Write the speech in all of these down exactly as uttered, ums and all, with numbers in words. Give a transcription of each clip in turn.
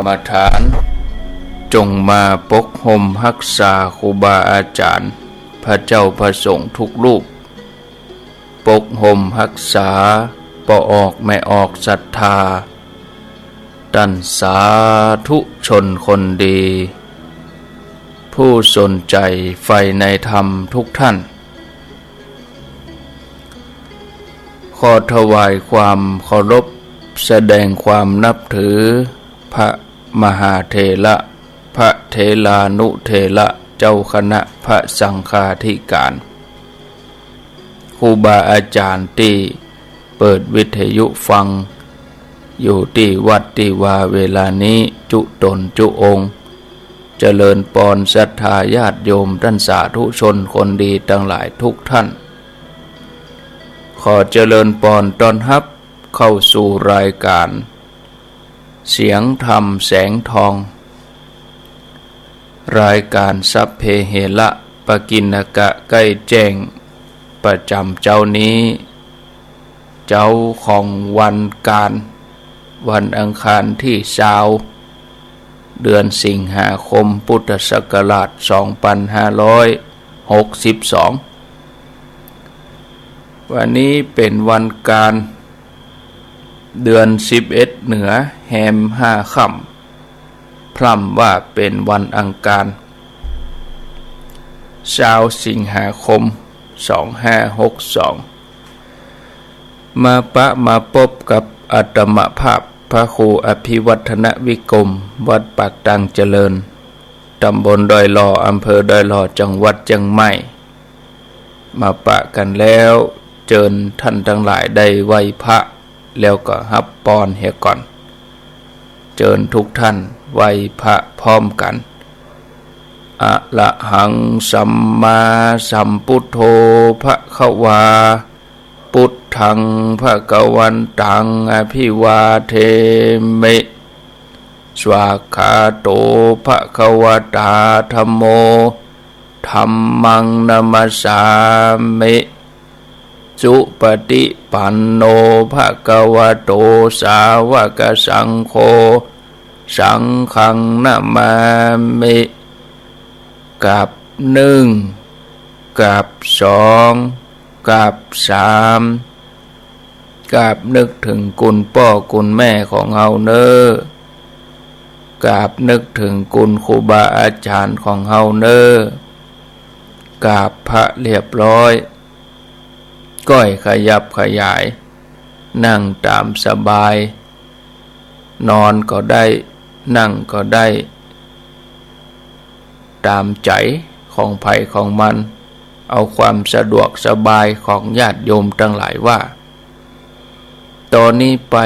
กรรมฐาน จงมาปกห่มฮักษาครูบาอาจ๋ารย์ พระเจ้าพระสงฆ์ทุกรูป ปกห่มฮักษาป้อออกแม่ออกศรัทธา ต้านสาธุชนคนดี ผู้สนใจ๋ใฝ่ในธรรมทุกท่าน ขอถวายความเคารพ แสดงความนับถือ พระมหาเถระ พระเถรานุเถระ เจ้าคณะพระสังฆาธิการ ครูบาอาจ๋ารย์ตี้เปิดวิทยุฟัง อยู่ตี้วัดตี้วาเวลานี้ จุ๊ต๋นจุ๊องค์ เจริญปอนศรัทธาญาติโยมต้านสาธุชนคนดีตังหลายทุกท่าน ขอเจริญปอนต้อนฮับเข้าสู่รายการ เสียงธรรมแสงทอง รายการสัพเพเหระปกิณณกะใก้แจ้ง ประจ๋ำเจ๊านี้ เจ๊าของวันก๋าน วันอังคารตี้ซาว เดือนสิงหาคม พุทธศักราช สองปันห้าร้อยหกสิบสอง วันนี้เป๋นวันก๋าน เดือนสิบเอ็ดเหนือ แฮมห้าค่ำ พร่ำว่าเป๋นวันอังคาร ซาวสิงหาคม สองห้าหกสอง มาปะมาปบกับอาตมาภาพ พระครูอภิวัฒนวิกรม วัดปากตางเจริญ ต๋ำบลดอยหล่อ อำเภอดอยหล่อ จังหวัดเจียงใหม่ มาปะกั๋นแล้ว เจิญต้านตังหลายได้ไหว้พระ แล้วก็ฮับปอนเหียก่อน เจิญทุกท่านไหว้พระพร้อมกั๋น อะระหังสัมมาสัมพุทโธภะคะวา พุทธังภะคะวันตัง อะภิวาเทมิ สวากขาโตภะคะวะตา ธัมโม ธัมมังนะมัสสามิ สุปะฏิปันโนภะคะวะโต สาวะกะสังโฆ สังฆังนะมามิ กราบนึ่ง กราบสอง กราบสาม กราบนึกเถิงคุณป้อคุณแม่ของเฮาเน่อ กราบนึกเถิงคุณครูบาอาจ๋ารย์ของเฮาเน่อ กราบพระเรียบร้อย ก้อยขยับขยาย นั่งต๋ามสบาย นอนก็ได้ นั่งก็ได้ ต๋ามใจ๋ของใผของมัน เอาความสะดวกสบายของญาติโยมตังหลายว่า ต๋อนนี้ไป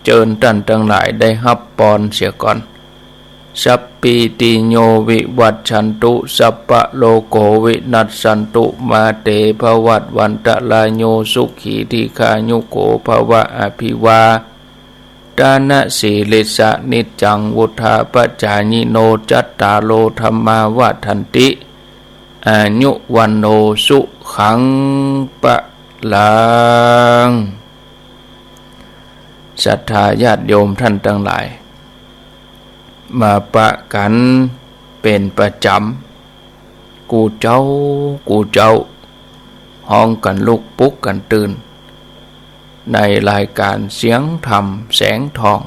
เจิญต้านตังหลายได้ฮับปอนเสียก่อน สัพพีติโยวิวัชชันตุ สัพพะโรโควินัสสันตุ มาเตภวัตวันตะราโย สุขีทีฆายุโกภะวะ อะภิวา ทะนะสีลิสสะ นิจจัง วุฑฒาปะจายิโน จัตตาโร ธัมมา วัฑฒันติ อายุ วัณโณ สุขัง พะลัง ศรัทธาญาติโยมต้านตังหลาย มาปะกั๋นเป๋นประจ๋ำ กู้เจ๊า กู้เจ๊า ฮ้องกั๋นลุก ปลุกกั๋นตื่น ในรายก๋านเสียงธรรมแสงทอง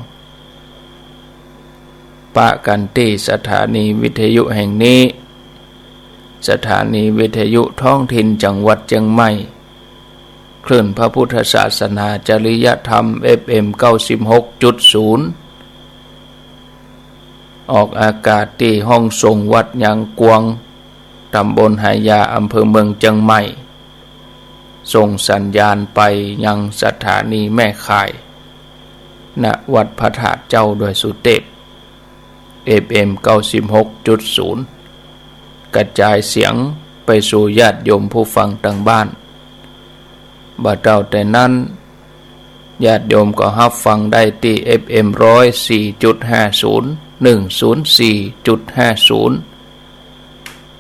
ปะกั๋นตี้สถานีวิทยุแห่งนี้ สถานีวิทยุท้องถิ่นจังหวัดเจียงใหม่ คลื่นพระพุทธศาสนาจริยธรรม เอฟเอ็ม เก้าสิบหกจุดศูนย์ ออกอากาศตี้ห้องส่งวัดยางกวาง ต๋ำบลหายา อำเภอเมืองเจียงใหม่ ส่งสัญญาณไปยังสถานีแม่ข่าย ณ วัดพระธาตุเจ้าดอยสุเตพ เอฟเอ็ม เก้าสิบหกจุดศูนย์ กระจายเสียงไปสู่ญาติโยมผู้ฟังตางบ้าน บ่าเต้าแต่นั้น ญาติโยมก็ฮับฟังได้ตี้ เอฟเอ็ม ร้อยสี่จุดห้าศูนย์ หนึ่งศูนย์สี่จุดห้าศูนย์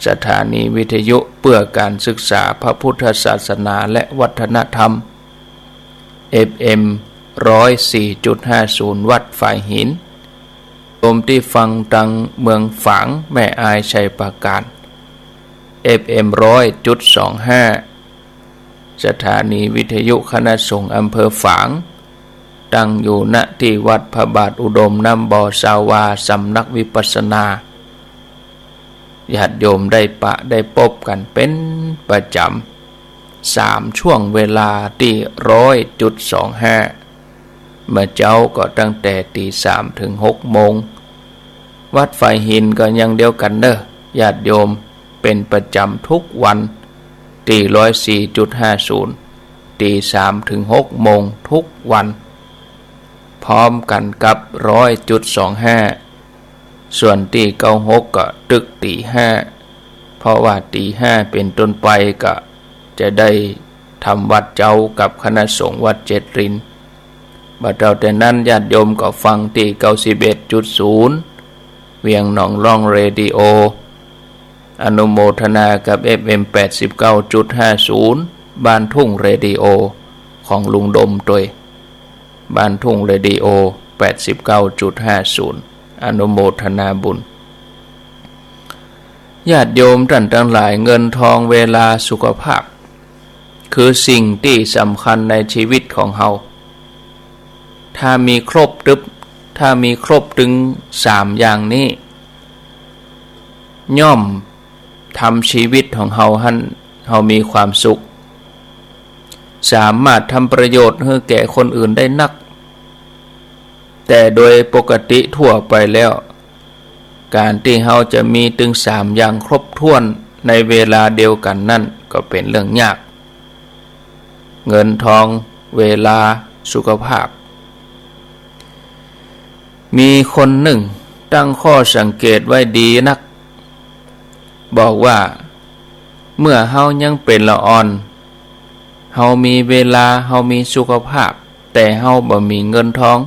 สถานีวิทยุเพื่อการศึกษาพระพุทธศาสนาและวัฒนธรรม เอฟเอ็ม ร้อยสี่จุดห้าศูนย์ วัดฝายหิน โยมตี้ฟังตังเมืองฝาง แม่อาย ชัยปราการ เอฟเอ็ม ร้อยจุดสองห้า สถานีวิทยุคณะสงฆ์อำเภอฝาง ตั้งอยู่ ณ ตี้วัดพระบาทอุดมน้ำบ่อสาวา สำนักวิปัสสนา ญาติโยมได้ปะได้ปบกั๋นเป๋นประจ๋ำ สามช่วงเวลาตี้ ร้อยจุดสองห้า เมื่อเจ๊าก็ตั้งแต่ตีสามเถิงหกโมง วัดฝายหินก็อย่างเดียวกั๋นเน่อ ญาติโยม เป๋นประจ๋ำทุกวัน ตี้ ร้อยสี่จุดห้าศูนย์ ตีสามเถิงหกโมงทุกวัน พร้อมกั๋นกับ ร้อยจุดสองห้า ส่วนตี้ เก้าหก ก็ตึกตีห้า เพราะว่าตีห้าเป๋นต้นไปก็จะได้ทำวัตรเจ๊ากับคณะสงฆ์วัดเจ็ดริน บ่เต้าแต่นั้น ญาติโยมก็ฟังตี้ เก้าสิบเอ็ดจุดศูนย์ เวียงหนองล่องเรดิโอ อนุโมทนากับ เอฟเอ็ม แปดสิบเก้าจุดห้าศูนย์ บ้านทุ่งเรดิโอ ของลุงดมตวย บ้านทุ่งเรดิโอ แปดสิบเก้าจุดห้าศูนย์ อนุโมทนาบุญ ญาติโยมต้านตังหลาย เงินทอง เวลา สุขภาพ คือสิ่งตี้สำคัญในชีวิตของเฮา ถ้ามีครบตึ๊บ ถ้ามีครบตึงสามอย่างนี้ ย่อมทำชีวิตของเฮาหั้น เฮามีความสุข สามารถทำประโยชน์หื้อแก่คนอื่นได้นัก แต่โดยปกติทั่วไปแล้ว ก๋านตี้เฮาจะมีตึงสามอย่างครบถ้วนในเวลาเดียวกั๋นนั้นก็เป๋นเรื่องยาก เงินทอง เวลา สุขภาพ มีคนนึ่งตั้งข้อสังเกตไว้ดีนัก บอกว่า เมื่อเฮายังเป๋นละอ่อน เฮามีเวลา เฮามีสุขภาพ แต่เฮาบ่มีเงินทอง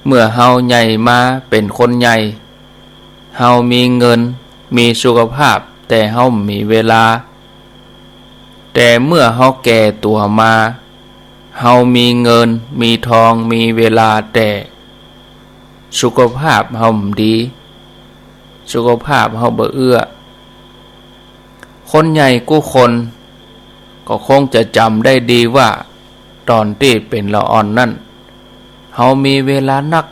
เมื่อเฮาใหญ่มาเป๋นคนใหญ่ เฮามีเงิน มีสุขภาพ แต่เฮาบ่มีเวลา แต่เมื่อเฮาแก่ตั๋วมา เฮามีเงิน มีทอง มีเวลา แต่สุขภาพเฮาบ่ดี สุขภาพเฮาบ่เอื้อ คนใหญ่กู้คนก็คงจะจ๋ำได้ดีว่า ต๋อนตี้เป๋นละอ่อนนั้น เฮามีเวลานัก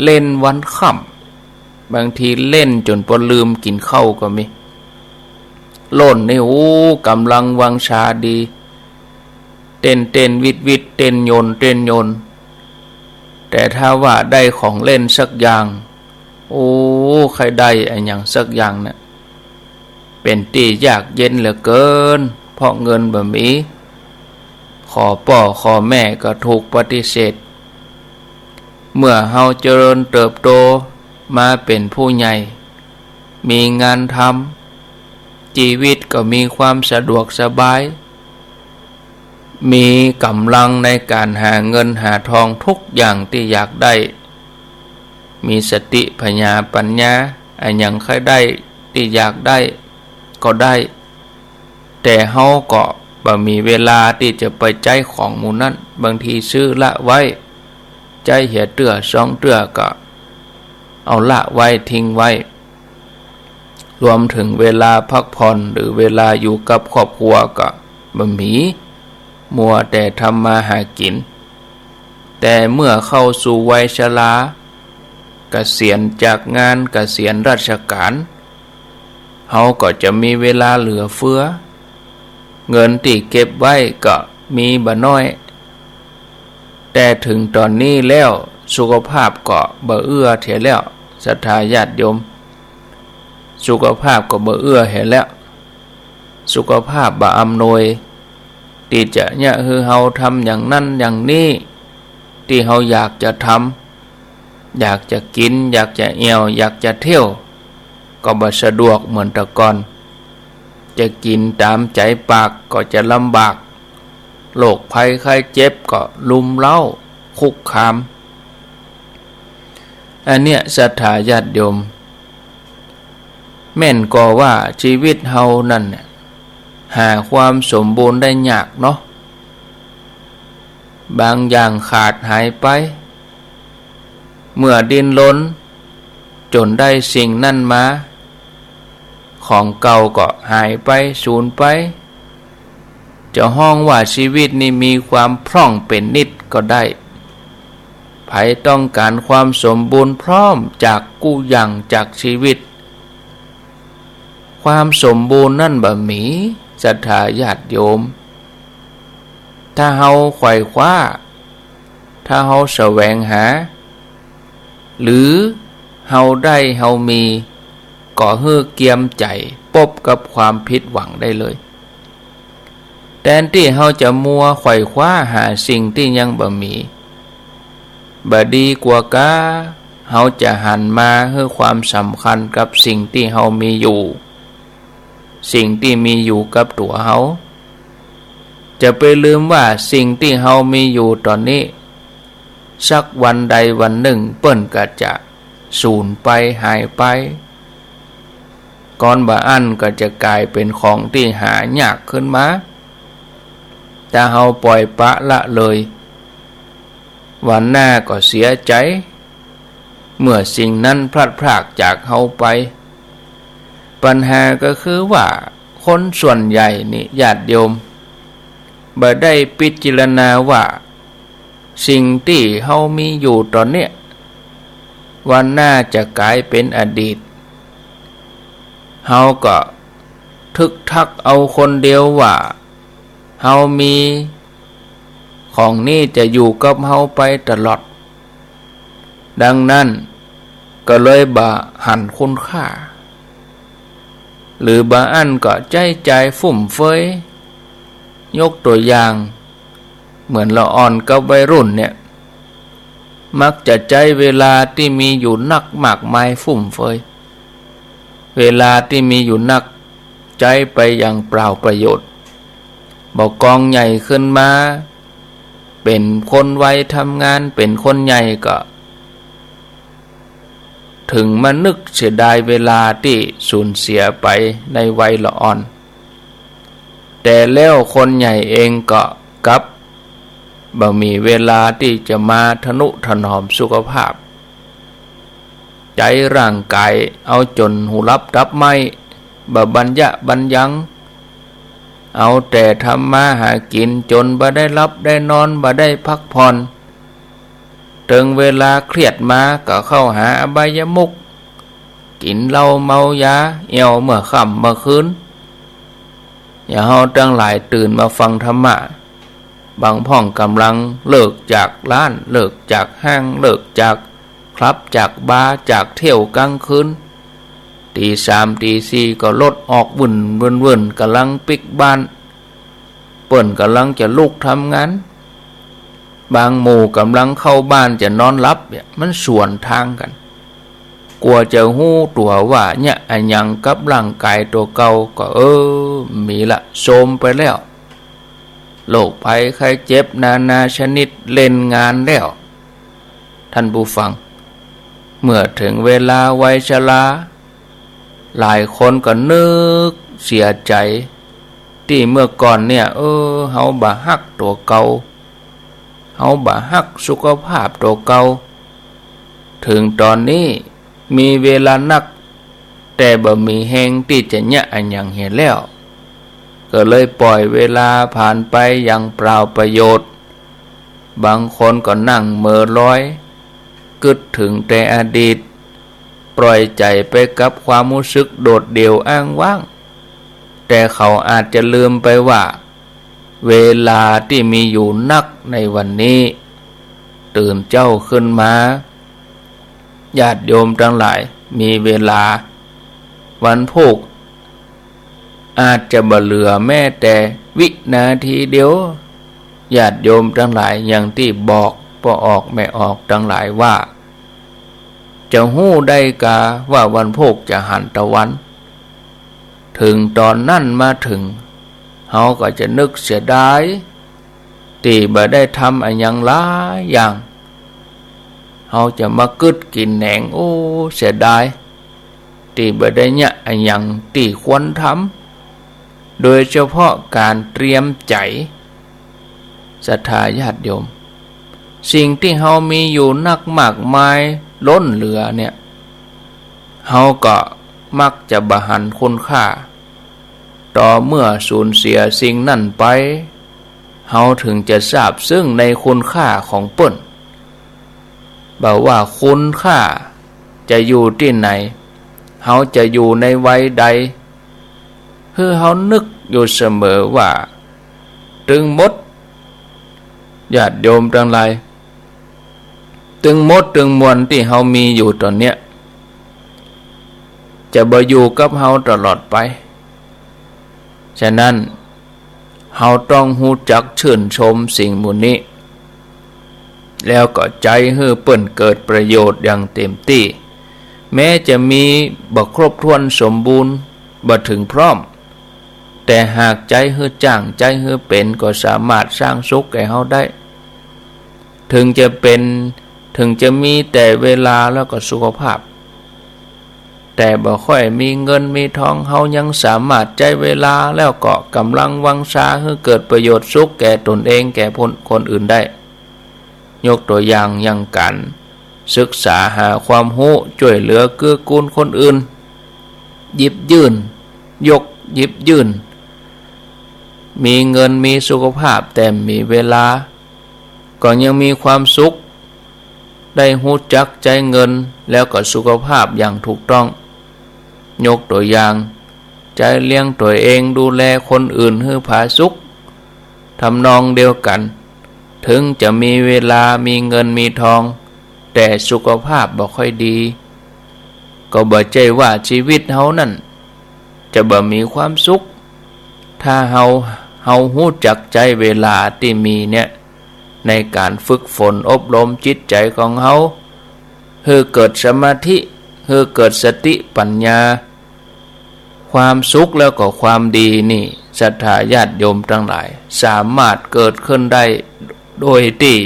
เล่นวันค่ำ บางทีเล่นจ๋นปอลืมกิ๋นข้าวก็มี โล่นนี่ โอ้ ก๋ำลังวังชาดี เต้นเต้นวิดวิด เต้นโยนเต้นโยน แต่ถ้าว่าได้ของเล่นสักอย่าง โอ้ ใค่ได้อะหยังสักอย่างเนี่ย เป๋นตี้ยากเย็นเหลือเกิน เพราะเงินบ่มี ขอป้อขอแม่ก็ถูกปฏิเสธ เมื่อเฮาเจริญเติบโตมาเป๋นผู้ใหญ่ มีงานทำ จีวิตก็มีความสะดวกสบาย มีก๋ำลังในก๋านหาเงินหาทองทุกอย่างตี้อยากได้ มีสติผญาปั๋ญญา อะหยังใค่ได้ตี้อยากได้ก็ได้ แต่เฮาก็บ่มีเวลาตี้จะไปใจ๊ของหมู่นั้น บางทีซื้อละไว้ ใจ๊เหียเตื้อสองเตื้อก็เอาละไว้ทิ้งไว้ รวมเถิงเวลาพักผ่อนหรือเวลาอยู่กับครอบครัวก็บ่มี มัวแต่ทำมาหากิ๋น แต่เมื่อเข้าสู่วัยชรา เกษียณจากงาน เกษียณราชก๋าน เฮาก็จะมีเวลาเหลือเฟือ เงินตี้เก็บไว้ก็มีบ่น้อย แต่เถิงต๋อนนี้แล้ว สุขภาพก็บ่เอื้อเหียแล้ว ศรัทธาญาติโยม สุขภาพก็บ่เอื้อเหียแล้ว สุขภาพบ่อำนวย ตี้จะเยียะหื้อเฮาทำอย่างนั้นอย่างนี้ ตี้เฮาอยากจะทำ อยากจะกิ๋น อยากจะเอี่ยว อยากจะเที่ยว ก็บ่สะดวกเหมือนแต่ก่อน จะกิ๋นต๋ามใจ๋ปากก็จะลำบาก โรคภัยไข้เจ็บก็รุมเร้าคุกคาม อันเนี้ย ศรัทธาญาติโยม แม่นก่อว่าจีวิตเฮานั้นเนี่ย หาความสมบูรณ์ได้ยากเนาะ บางอย่างขาดหายไป เมื่อดิ้นรนจ๋นได้สิ่งนั้นมา ของเก่าก็หายไป สูญไป จะฮ้องว่าชีวิตนี้มีความพร่องเป๋นนิดก็ได้ ใผต้องก๋านความสมบูรณ์พร้อมจากกู้อย่างจากชีวิต ความสมบูรณ์นั้นบ่มี ศรัทธาญาติโยม ถ้าเฮาไขว่คว้า ถ้าเฮาแสวงหา หรือเฮาได้เฮามี ก็หื้อเกียมใจ๋ปบกับความผิดหวังได้เลย แตนตี้เฮาจะมัวไขว่คว้าหาสิ่งตี้ยังบ่มี บ่ดีกว่าก้า เฮาจะหันมาหื้อความสำคัญกับสิ่งตี้เฮามีอยู่ สิ่งตี้มีอยู่กับตั๋วเฮา จะไปลืมว่าสิ่งตี้เฮามีอยู่ต๋อนนี้ สักวันใดวันหนึ่งเปิ้นก็จะสูญไปหายไป ก่อนบ่อั้นก็จะก๋ายเป๋นของตี้หายากขึ้นมา ถ้าเฮาป่อยปละละเลย วันหน้าก็เสียใจ๋ เมื่อสิ่งนั้นพลัดพรากจากเฮาไป ปัญหาก็คือว่าคนส่วนใหญ่นี่ญาติโยม บ่ได้พิจารณาว่าสิ่งตี้เฮามีอยู่ต๋อนเนี้ย วันหน้าจะก๋ายเป๋นอดีต เฮาก็ทึกทักเอาคนเดียวว่า เฮามีของนี้จะอยู่กับเฮาไปตลอด ดังนั้นก็เลยบ่หันคุณค่า หรือบ่อั้นก็ใจ๊จ่ายฟุ่มเฟือย ยกตั๋วอย่าง เหมือนละอ่อนกับวัยรุ่นเนี่ย มักจะใจ๊เวลาตี้มีอยู่นักมากมายฟุ่มเฟือย เวลาตี้มีอยู่นัก ใจ๊ไปอย่างเปล่าประโยชน์ บ่กองใหญ่ขึ้นมา เป๋นคนวัยทำงาน เป๋นคนใหญ่ก็ ถึงมานึกเสียดายเวลาตี้สูญเสียไปในวัยละอ่อน แต่แล้วคนใหญ่เองก็กลับบ่มีเวลาตี้จะมาทะนุถนอมสุขภาพ ใจ๊ร่างก๋ายเอาจ๋นหูหลับตับไหม้ บ่บรรยะบรรยัง เอาแต่ทำมาหากิ๋นจ๋นบ่ได้หลับได้นอน บ่ได้พักผ่อน เถิงเวลาเครียดมาก็เข้าหาอบายมุข กิ๋นเหล้าเมายา แอ่วเมื่อค่ำเมื่อคืน อย่างเฮาตังหลายตื่นมาฟังธรรมะ บางพ่องก่ำลังเลิกจากร้าน เลิกจากห้าง เลิกจากคลับ จากบาร์ จากเที่ยวกลางคืน ตีสามตีสี่ก็รถออกวึ่นเวิ่นๆ ก่ำลังปิ๊กบ้าน เปิ้นก่ำลังจะลุกทำงาน บางหมู่ก่ำลังเข้าบ้านจะนอนหลับเนี่ย มันสวนตางกั๋น กว่าจะฮู้ตั๋วว่าเยียะอะหยังกับร่างก๋ายตั๋วเก่าก็ เออ มีละ โทรมไปแล้ว โรคภัยไข้เจ็บนานาชนิดเล่นงานแล้ว ท่านผู้ฟัง เมื่อเถิงเวลาวัยชรา หลายคนก็นึกเสียใจ๋ ตี้เมื่อก่อนเนี่ย เออ เฮาบ่ฮักตั๋วเก่า เฮาบ่ฮักสุขภาพตั๋วเก่า เถิงต๋อนนี้มีเวลานัก แต่บ่มีแฮงตี้จะเยียะอะหยังเหียแล้ว ก็เลยป่อยเวลาผ่านไปอย่างเปล่าประโยชน์ บางคนก็นั่งเหม่อลอย กึ๊ดเถิงแต่อดีต ปล่อยใจ๋ไปกับความฮู้สึกโดดเดี่ยวอ้างว้าง แต่เขาอาจจะลืมไปว่า เวลาตี้มีอยู่นักในวันนี้ ตื่นเจ๊าขึ้นมา ญาติโยมตังหลาย มีเวลา วันพูก อาจจะบ่เหลือแม้แต่วินาทีเดียว ญาติโยมตังหลาย อย่างตี้บอกป้อออกแม่ออกตังหลายว่า จะฮู้ได้กาว่าวันพูกจะหันตะวัน เถิงต๋อนนั้นมาเถิง เฮาก็จะนึกเสียดาย ตี้บ่ได้ทำอะหยังหลายอย่าง เฮาจะมากึ๊ดกิ๋นแหนง โอ้ เสียดาย ตี้บ่ได้เยียะอะหยังตี้ควรทำ โดยเฉพาะก๋านเตรียมใจ๋ ศรัทธาญาติโยม สิ่งตี้เฮามีอยู่นักมากมาย ล้นเหลือเนี่ย เฮาก็มักจะบ่หันคุณค่า ต่อเมื่อสูญเสียสิ่งนั้นไป เฮาถึงจะซาบซึ้งในคุณค่าของเปิ้น บ่ว่าคุณค่าจะอยู่ตี้ไหน เฮาจะอยู่ในวัยใด หื้อเฮานึกอยู่เสมอว่า ตึงหมด ญาติโยมตังหลาย ตึงหมดตึงมวลตี้เฮามีอยู่ต๋อนเนี้ย จะบ่อยู่กับเฮาตลอดไป ฉะนั้น เฮาต้องฮู้จักชื่นชมสิ่งหมู่นี้ แล้วก็ใจ๊หื้อเปิ้นเกิดประโยชน์อย่างเต็มตี้ แม้จะมีบ่ครบถ้วนสมบูรณ์ บ่เถิงพร้อม แต่หากใจ๊หื้อจ้าง ใจ๊หื้อเป๋น ก็สามารถสร้างสุขแก่เฮาได้ เถิงจะเป๋น เถิงจะมีแต่เวลาแล้วก็สุขภาพ แต่บ่ค่อยมีเงินมีทอง เฮายังสามารถใจ๊เวลาแล้วก็ก๋ำลังวังชาหื้อเกิดประโยชน์สุขแก่ต๋นเอง แก่คน คนอื่นได้ ยกตั๋วอย่าง อย่างก๋านศึกษาหาความฮู้ จ้วยเหลือเกื้อกูลคนอื่น หยิบยื่น ยก หยิบยื่น มีเงินมีสุขภาพแต่บ่มีเวลา ก็ยังมีความสุข ได้ฮู้จักใจ๊เงินแล้วก็สุขภาพอย่างถูกต้อง ยกตั๋วอย่าง ใจ๊เลี้ยงตั๋วเอง ดูแลคนอื่นหื้อผาสุข ทำนองเดียวกั๋น เถิงจะมีเวลา มีเงินมีทอง แต่สุขภาพบ่ค่อยดี ก็บ่ใจ้ว่าชีวิตเฮานั้นจะบ่มีความสุข ถ้าเฮา เฮาฮู้จักใจ๊เวลาตี้มีเนี่ย ในก๋านฝึกฝนอบรมจิตใจ๋ของเฮา หื้อเกิดสมาธิ หื้อเกิดสติปัญญา ความสุขแล้วก็ความดีนี่ ศรัทธาญาติโยมตังหลาย สามารถเกิดขึ้นได้ โดยตี้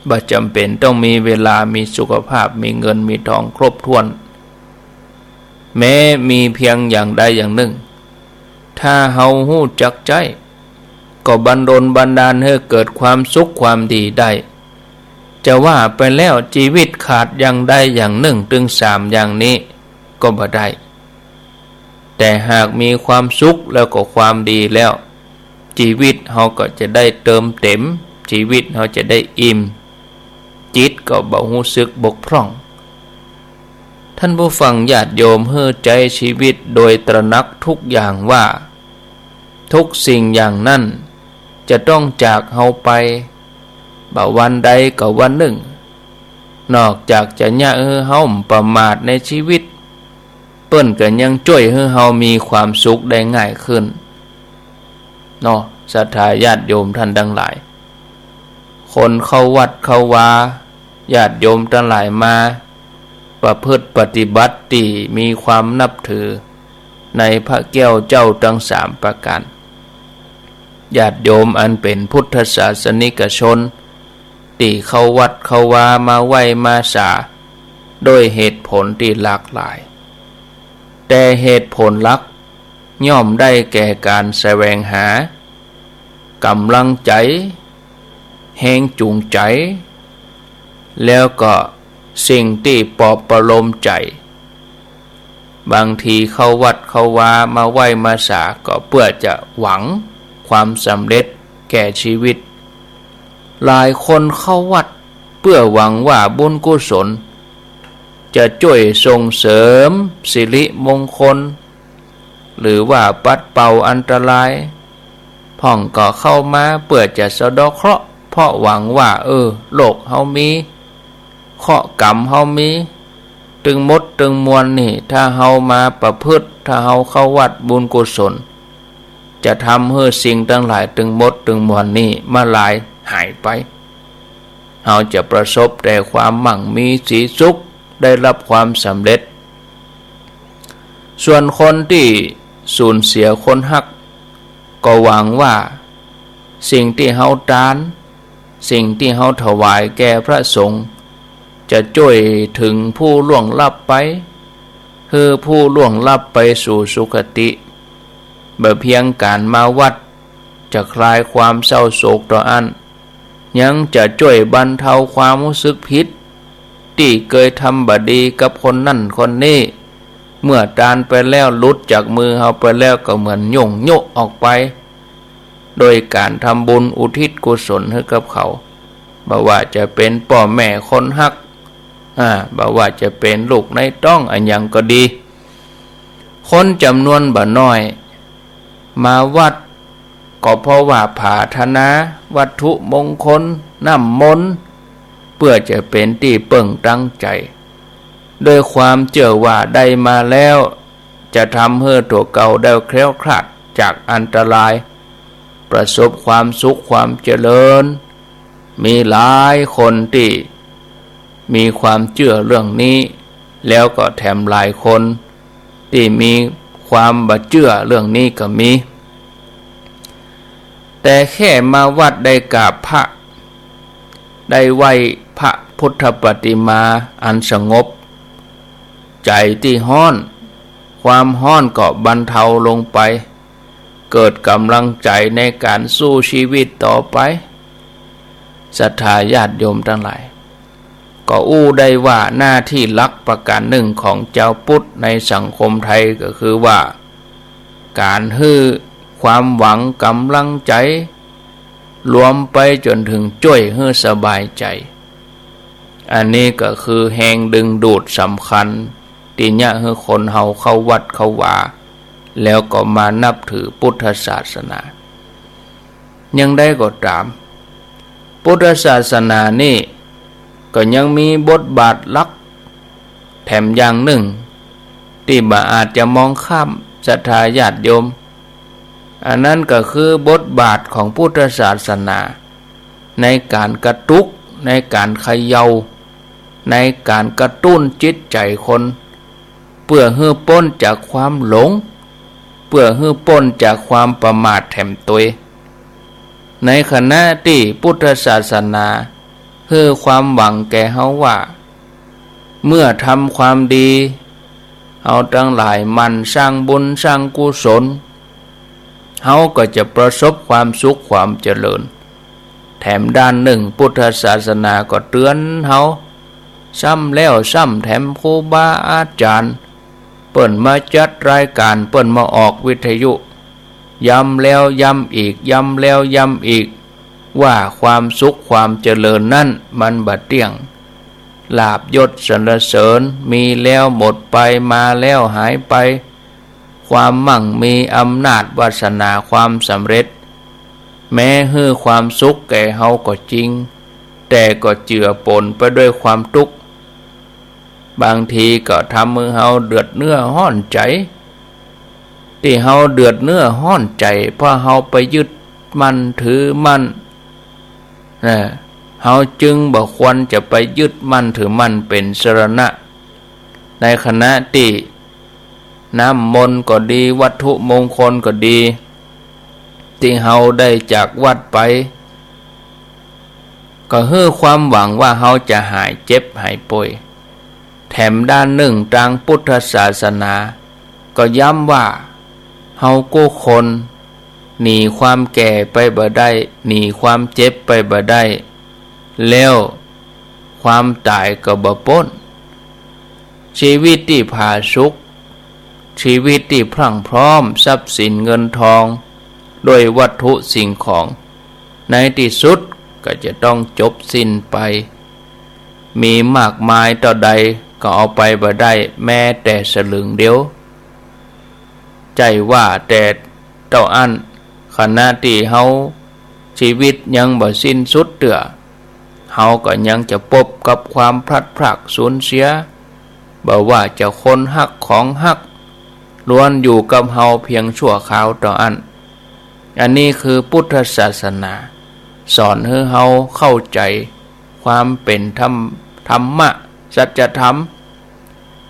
บ่จ๋ำเป๋นต้องมีเวลา มีสุขภาพ มีเงินมีทองครบถ้วน แม้มีเพียงอย่างใดอย่างนึ่ง ถ้าเฮาฮู้จักใจ๊ ก็บันดลบันดาลหื้อเกิดความสุขความดีได้ จะว่าไปแล้ว จีวิตขาดอย่างใดอย่างนึ่งตึงสามอย่างนี้ก็บ่ได้ แต่หากมีความสุขแล้วก็ความดีแล้ว จีวิตเฮาก็จะได้เติมเต็ม จีวิตเฮาจะได้อิ่ม จิตก็บ่ฮู้สึกบกพร่อง ท่านผู้ฟังญาติโยม หื้อใจ๊ชีวิตโดยตระหนักทุกอย่างว่า ทุกสิ่งอย่างนั้นจะต้องจากเฮาไป บ่วันใดก็วันนึ่ง นอกจากจะเยียะหื้อเฮาบ่ประมาทในจีวิต เปิ้นก็ยังจ้วยหื้อเฮามีความสุขได้ง่ายขึ้น เนาะ ศรัทธาญาติโยมท่านตังหลาย คนเข้าวัดเข้าวา ญาติโยมตังหลายมาประพฤติปฏิบัติตี้มีความนับถือในพระแก้วเจ้าตังสามประก๋าน ญาติโยมอันเป๋นพุทธศาสนิกชน ตี้เข้าวัดเข้าวามาไหว้มาสา โดยเหตุผลตี้หลากหลาย แต่เหตุผลหลักย่อมได้แก่ก๋านแสวงหาก๋ำลังใจ๋ แฮงจูงใจ๋ แล้วก็สิ่งตี้ปลอบประโลมใจ๋ บางทีเข้าวัดเข้าวามาไหว้มาสาก็เปื้อจะหวังความสำเร็จแก่จีวิต หลายคนเข้าวัดเปื้อหวังว่าบุญกุศลจะจ้วยส่งเสริมสิริมงคล หรือว่าปัดเป่าอันตราย พ่องก็เข้ามาเปื้อจะสะเดาะเคราะห์ เพราะหวังว่า เออ โลกเฮามี เคราะห์กรรมเฮามี ตึงหมดตึงมวลนี่ ถ้าเฮามาประพฤติ ถ้าเฮาเข้าวัดบุญกุศล จะทำหื้อสิ่งตังหลายตึงหมดตึงมวลนี่มาลายหายไป เฮาจะประสบแต่ความมั่งมีสีสุข ได้รับความสำเร็จ ส่วนคนตี้สูญเสียคนฮัก ก็หวังว่าสิ่งตี้เฮาตาน สิ่งตี้เฮาถวายแก่พระสงฆ์ จะจ้วยเถิงผู้ล่วงลับไป หื้อผู้ล่วงลับไปสู่สุคติ บ่เพียงก๋านมาวัดจะคลายความเศร้าโศกเต้าอั้น ยังจะจ้วยบรรเทาความฮู้สึกผิด ตี้เกยทำบ่ดีกับคนนั้นคนนี้ เมื่อตานไปแล้ว หลุดจากมือเฮาไปแล้ว ก็เหมือนหย่งโยะออกไป โดยก๋านทำบุญอุทิศกุศลหื้อกับเขา บ่ว่าจะเป๋นป้อแม่คนฮัก อ่า บ่ว่าจะเป๋นลูกในต๊องอะหยังก็ดี คนจ๋ำนวนบ่น้อย มาวัด ก็เพราะว่าผาถนาวัตถุมงคล น้ำมนต์ เปื้อจะเป๋นตี้เปิ้งตังใจ๋ ด้วยความเจื้อว่าได้มาแล้ว จะทำหื้อตั๋วเก่าได้แคล้วคลาดจากอันตราย ประสบความสุขความเจริญ มีหลายคนตี้มีความเจื้อเรื่องนี้ แล้วก็แถมหลายคนตี้มีความบ่เจื้อเรื่องนี้ก็มี แต่แค่มาวัดได้กราบพระ ได้ไหว้พระพุทธปฏิมาอันสงบ ใจ๋ตี้ฮ้อน ความฮ้อนก็บรรเทาลงไป เกิดก๋ำลังใจ๋ในก๋านสู้ชีวิตต่อไป ศรัทธาญาติโยมตังหลาย ก็อู้ได้ว่าหน้าตี้หลักประก๋านนึ่งของจาวพุทธในสังคมไทยก็คือว่า ก๋านหื้อความหวังก๋ำลังใจ๋ รวมไปจ๋นเถิงจ้วยหื้อสบายใจ๋ อันนี้ก็คือแฮงดึงดูดสำคัญ ตี้เยียะหื้อคนเฮาเข้าวัดเข้าวา แล้วก็มานับถือพุทธศาสนา อย่างใดก็ต๋าม พุทธศาสนานี้ก็ยังมีบทบาทหลักแถมอย่างนึ่ง ตี้บ่อาจจะมองข้าม ศรัทธาญาติโยม อันนั้นก็คือบทบาทของพุทธศาสนา ในก๋านกระตุก ในก๋านเขย่า ในก๋านกระตุ้นจิตใจ๋คน เปื้อหื้อป๊นจากความหลง เปื้อหื้อป๊นจากความประมาทแถมตวย ในขณะตี้พุทธศาสนาหื้อความหวังแก่เฮาว่า เมื่อทำความดี เฮาตังหลายหมั่นสร้างบุญสร้างกุศล เฮาก็จะประสบความสุขความเจริญ แถมด้านนึ่งพุทธศาสนาก็เตื๋อนเฮา ซ้ำแล้วซ้ำแถม ครูบาอาจ๋ารย์เปิ้นมาจัดรายก๋าน เปิ้นมาออกวิทยุ ย้ำแล้วย้ำอีก ย้ำแล้วย้ำอีก ว่าความสุขความเจริญนั้นมันบ่เตี้ยง ลาภยศสรรเสริญมีแล้วหมดไป มาแล้วหายไป ความมั่งมี อำนาจวาสนา ความสำเร็จ แม้หื้อความสุขแก่เฮาก็จริง แต่ก็เจือปนไปด้วยความตุ๊กข์ บางทีก็ทำหื้อเฮาเดือดเนื้อฮ้อนใจ๋ ตี้เฮาเดือดเนื้อฮ้อนใจ๋ เพราะเฮาไปยึดมั่นถือมั่น นะ เฮาจึงบ่ควรจะไปยึดมั่นถือมั่นเป๋นสรณะ ในขณะตี้น้ำมนต์ก็ดี วัตถุมงคลก็ดี ตี้เฮาได้จากวัดไป ก็หื้อความหวังว่าเฮาจะหายเจ็บหายป่วย แถมด้านนึ่งตางพุทธศาสนา ก็ย้ำว่า เฮากู้คน หนีความแก่ไปบ่ได้ หนีความเจ็บไปบ่ได้ แล้วความต๋ายก็บ่ป๊น ชีวิตตี้ผาสุก ชีวิตตี้พรั่งพร้อมทรัพย์สินเงินทอง ด้วยวัตถุสิ่งของ ในตี้สุดก็จะต้องจบสิ้นไป มีมากมายเต้าใดก็เอาไปบ่ได้แม้แต่สลึงเดียว ใจ้ว่าแต่เต้าอั้น ขณะตี้เฮาชีวิตยังบ่สิ้นสุดเตื้อ เฮาก็ยังจะปบกับความพลัดพรากสูญเสีย บ่ว่าจะคนฮักของฮัก ล้วนอยู่กับเฮาเพียงชั่วคราวเต้าอั้น อันนี้คือพุทธศาสนา สอนหื้อเฮาเข้าใจ๋ความเป๋นธรรม ธรรมะ สัจธรรม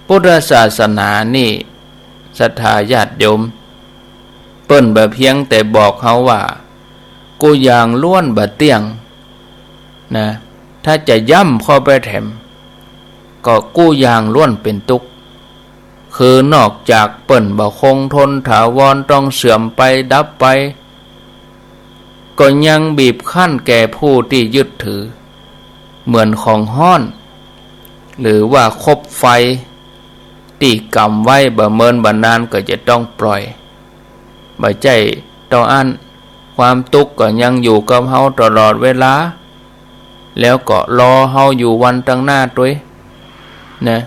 พุทธศาสนานี่ ศรัทธาญาติโยม เปิ้นบ่เพียงแต่บอกเฮาว่า กู้อย่างล้วนบ่เตี้ยง นะ ถ้าจะย้ำเข้าไปแถม ก็กู้อย่างล้วนเป๋นตุ๊กข์ คือนอกจากเปิ้นบ่คงทนถาวร ต้องเสื่อมไปดับไป ก็ยังบีบคั้นแก่ผู้ตี้ยึดถือ เหมือนของฮ้อน หรือว่าคบไฟตี้ก๋ำไว้ บ่เมินบ่นานก็จะต้องปล่อย บ่ใจ้เต้าอั้น ความตุ๊กข์ก็ยังอยู่กับเฮาตลอดเวลา แล้วก็รอเฮาอยู่วันตังหน้าตวยนะ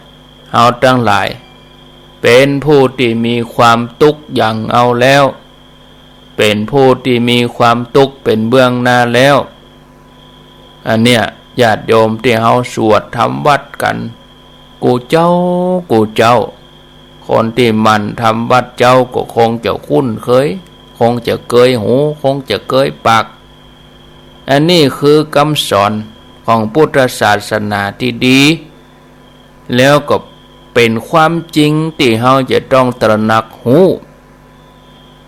เฮาตังหลาย เป๋นผู้ตี้มีความตุ๊กข์หยั่งเอาแล้ว เป๋นผู้ตี้มีความตุ๊กข์เป๋นเบื้องหน้าแล้ว อันเนี้ย ญาติโยมตี้เฮาสวดทำวัตรกั๋น กู้เจ๊า กู้เจ๊า คนตี้หมั่นทำวัตรเจ๊าก็คงจะคุ้นเคย คงจะเกยหู คงจะเกยปาก อันนี้คือกำสอนของพุทธศาสนาตี้ดี แล้วก็เป๋นความจริงตี้เฮาจะต้องตระหนักฮู้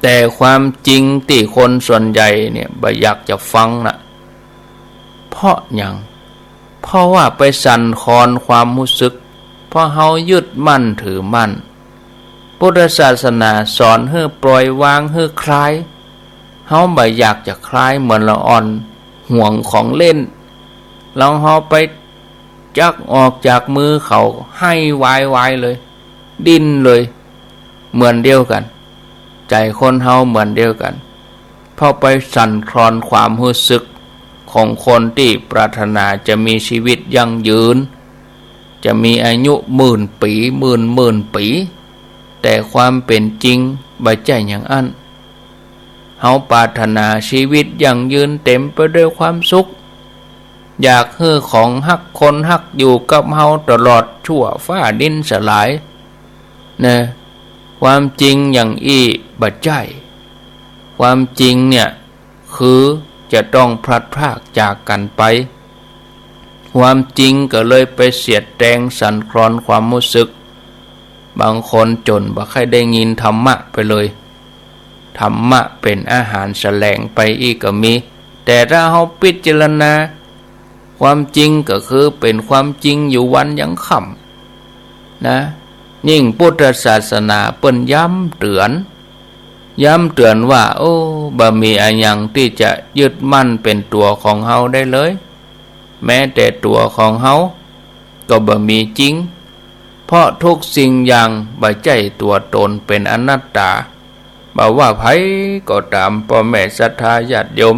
แต่ความจริงตี้คนส่วนใหญ่เนี่ยบ่อยากจะฟังนะ เพราะหยัง เพราะว่าไปสั่นคลอนความฮู้สึก เพราะเฮายึดมั่นถือมั่น พุทธศาสนาสอนหื้อปล่อยวางหื้อคลาย เฮาบ่อยากจะคลาย เหมือนละอ่อนห่วงของเล่น ลองเฮาไปจั๊กออกจากมือเขา ไห้วายวายเลย ดิ้นเลย เหมือนเดียวกั๋น ใจ๋คนเฮาเหมือนเดียวกั๋น เพราะไปสั่นคลอนความฮู้สึกของคนตี้ปรารถนาจะมีชีวิตยั่งยืน จะมีอายุหมื่นปี๋ หมื่นหมื่นปี๋ แต่ความเป๋นจริงบ่ใจ้อย่างอั้น เฮาปรารถนาชีวิตยั่งยืนเต๋มไปด้วยความสุข อยากหื้อของฮักคนฮักอยู่กับเฮาตลอดชั่วฟ้าดินสลาย นะ ความจริงอย่างอี้บ่ใจ้ ความจริงเนี่ย คือจะต้องพลัดพรากจากกั๋นไป ความจริงก็เลยไปเสียดแตงสั่นคลอนความฮู้สึก บางคนจ๋นบ่ใค่ได้ยินธรรมะไปเลย ธรรมะเป๋นอาหารแสลงไปอี้ก็มี แต่ถ้าเฮาพิจารณา ความจริงก็คือเป๋นความจริงอยู่วันยังค่ำ นะ ยิ่งพุทธศาสนาเปิ้นย้ำเตื๋อน ย้ำเตื๋อนว่า โอ้ บ่มีอะหยังตี้จะยึดมั่นเป๋นตั๋วของเฮาได้เลย แม้แต่ตั๋วของเฮาก็บ่มีจริง เพราะทุกสิ่งอย่างบ่ใจ้ตั๋วต๋น เป๋นอนัตตา บ่ว่าใผก็ต๋าม ป้อแม่ศรัทธาญาติโยม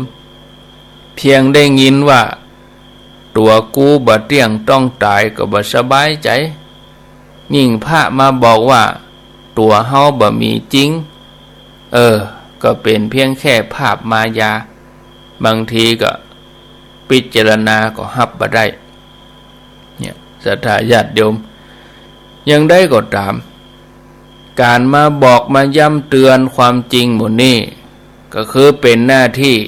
เพียงได้ยินว่า ตั๋วกูบ่เตี้ยงต้องต๋ายก็บ่สบายใจ๋ ยิ่งพระมาบอกว่าตั๋วเฮาบ่มีจริง เออ ก็เป๋นเพียงแค่ภาพมายา บางทีก็พิจารณาก็ฮับบ่ได้ เนี่ย ศรัทธาญาติโยม อย่างใดก็ต๋าม ก๋านมาบอกมาย้ำเตื๋อนความจริงหมู่นี้ ก็คือเป๋นหน้าตี้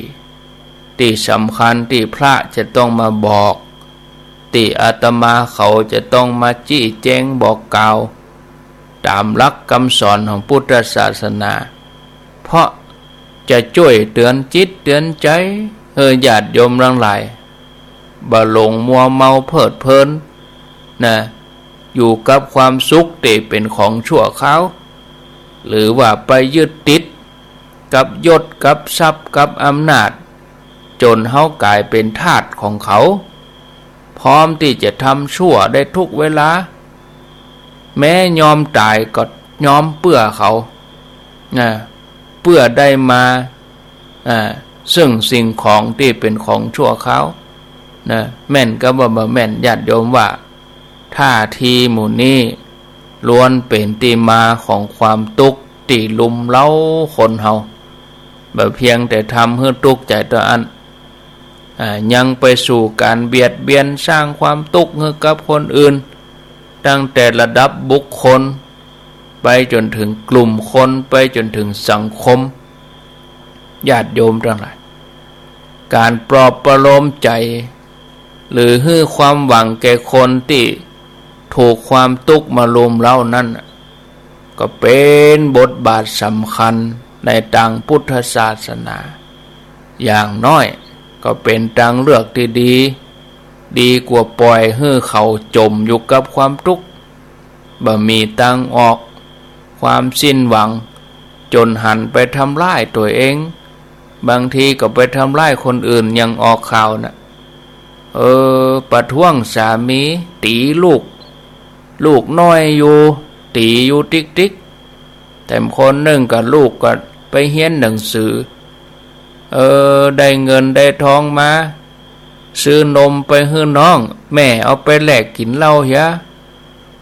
ตี้สำคัญตี้พระจะต้องมาบอก ตี้อาตมาเขาจะต้องมาจี้แจงบอกกล่าว ต๋ามหลักกำสอนของพุทธศาสนา เพราะจะจ้วยเตื๋อนจิตเตื๋อนใจ๋หื้อญาติโยมตังหลาย บ่หลงมัวเมาเพลิดเพลิน นะ อยู่กับความสุขตี้เป๋นของชั่วคราว หรือว่าไปยึดติดกับยศกับทรัพย์กับอำนาจ จ๋นเฮากลายเป๋นทาสของเขา พร้อมตี้จะทำชั่วได้ทุกเวลา แม้ยอมต๋ายก็ยอมเปื้อเขา นะ เปื้อได้มา อ่า ซึ่งสิ่งของตี้เป๋นของชั่วคราว นะ แม่นกับว่าบ่แม่น ญาติโยมว่า ท่าทีหมู่นี้ล้วนเป๋นตี้มาของความตุ๊กข์ตี้รุมเร้าคนเฮา บ่เพียงแต่ทำหื้อตุ๊กข์ใจ๋เต้าอั้น อ่า ยังไปสู่ก๋านเบียดเบียนสร้างความตุ๊กข์หื้อกับคนอื่น ตั้งแต่ระดับบุคคล ไปจ๋นเถิงกลุ่มคน ไปจ๋นเถิงสังคม ญาติโยมตังหลาย ก๋านปลอบประโลมใจ๋ หรือหื้อความหวังแก่คนตี้ถูกความตุ๊กข์มารุมเร้านั้นน่ะ ก็เป๋นบทบาทสำคัญในตางพุทธศาสนา อย่างน้อยก็เป๋นตางเลือกตี้ดี ดีกว่าปล่อยหื้อเขาจ๋มอยู่กับความตุ๊กข์ บ่มีตางออก ความสิ้นหวัง จ๋นหันไปทำร้ายตั๋วเอง บางทีก็ไปทำร้ายคนอื่น อย่างออกข่าวน่ะ เออ ประท้วงสามี ตี๋ลูก ลูกน้อยอยู่ ตี๋อยู่ติ๊กๆ แถมคนนึ่งก็ลูกก็ไปเฮียนหนังสือ เออ ได้เงินได้ทองมา ซื้อนมไปหื้อน้อง แม่เอาไปแลกกิ๋นเหล้าเหีย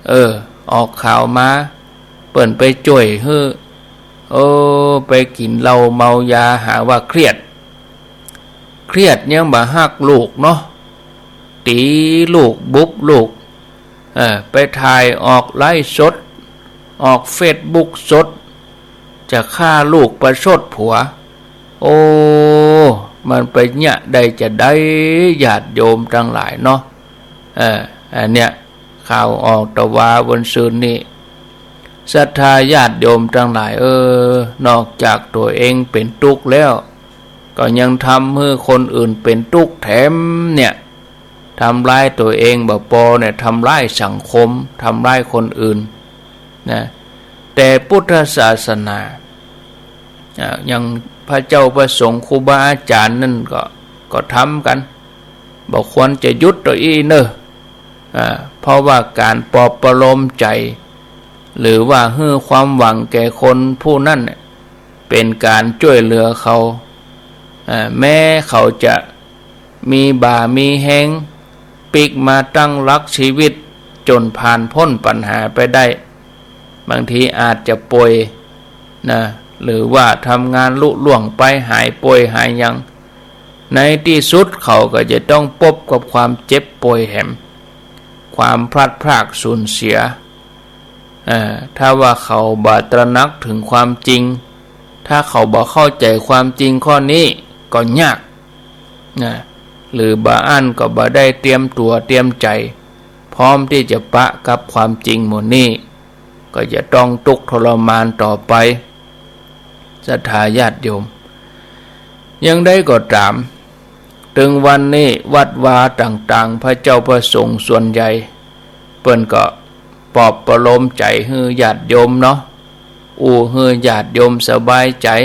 เออ ออกข่าวมา เปิ้นไปจ้วยหื้อ เออ ไปกิ๋นเหล้าเมายา หาว่าเครียด เครียดยังบ่ฮักลูกเนาะ ตี๋ลูกบุบลูก เออ ไปถ่ายออกไลฟ์สด ออกเฟซบุ๊กสด จะฆ่าลูกประชดผัว โอ้ มันไปเยียะได้จาใด ญาติโยมตังหลายเนาะ เออ อันเนี้ย ข่าวออกตะวาวันซืนนี้ ศรัทธาญาติโยมตังหลาย เออ นอกจากตั๋วเองเป๋นตุ๊กข์แล้ว ก็ยังทำหื้อคนอื่นเป๋นตุ๊กข์แถมเนี่ย ทำร้ายตั๋วเองบ่ปอเนี่ย ทำร้ายสังคม ทำร้ายคนอื่นนะ แต่พุทธศาสนา อ่า อย่างพระเจ้าพระสงฆ์ครูบาอาจ๋ารย์นั่นก็ ก็ทำกั๋น บ่ควรจะหยุดตวยอี้เน่อ อ่า เพราะว่าก๋านปลอบประโลมใจ๋ หรือว่าหื้อความหวังแก่คนผู้นั้นเนี่ย เป๋นก๋านจ้วยเหลือเขา อ่า แม้เขาจะมีบ่ามีแฮง ปิ๊กมาตั้งหลักชีวิตจ๋นผ่านป๊นปัญหาไปได้ บางทีอาจจะป่วยนะ หรือว่าทำงานลุล่วงไป หายป่วยหายหยัง ในตี้สุดเขาก็จะต้องปบกับความเจ็บป่วยแถม ความพลัดพรากสูญเสีย เอ่อ ถ้าว่าเขาบ่ตระหนักเถิงความจริง ถ้าเขาบ่เข้าใจ๋ความจริงข้อนี้ก็ยากนะ หรือบ่อั้นก็บ่ได้เตรียมตั๋วเตรียมใจ๋ พร้อมตี้จะปะกับความจริงหมู่นี้ ก็จะต้องตุ๊กข์ทรมานต่อไป ศรัทธาญาติโยม อย่างใดก็ต๋าม เถิงวันนี้วัดวาต่างๆ พระเจ้าพระสงฆ์ส่วนใหญ่ เปิ้นก็ปลอบประโลมใจ๋หื้อญาติโยมเนาะ อู้หื้อญาติโยมสบายใจ๋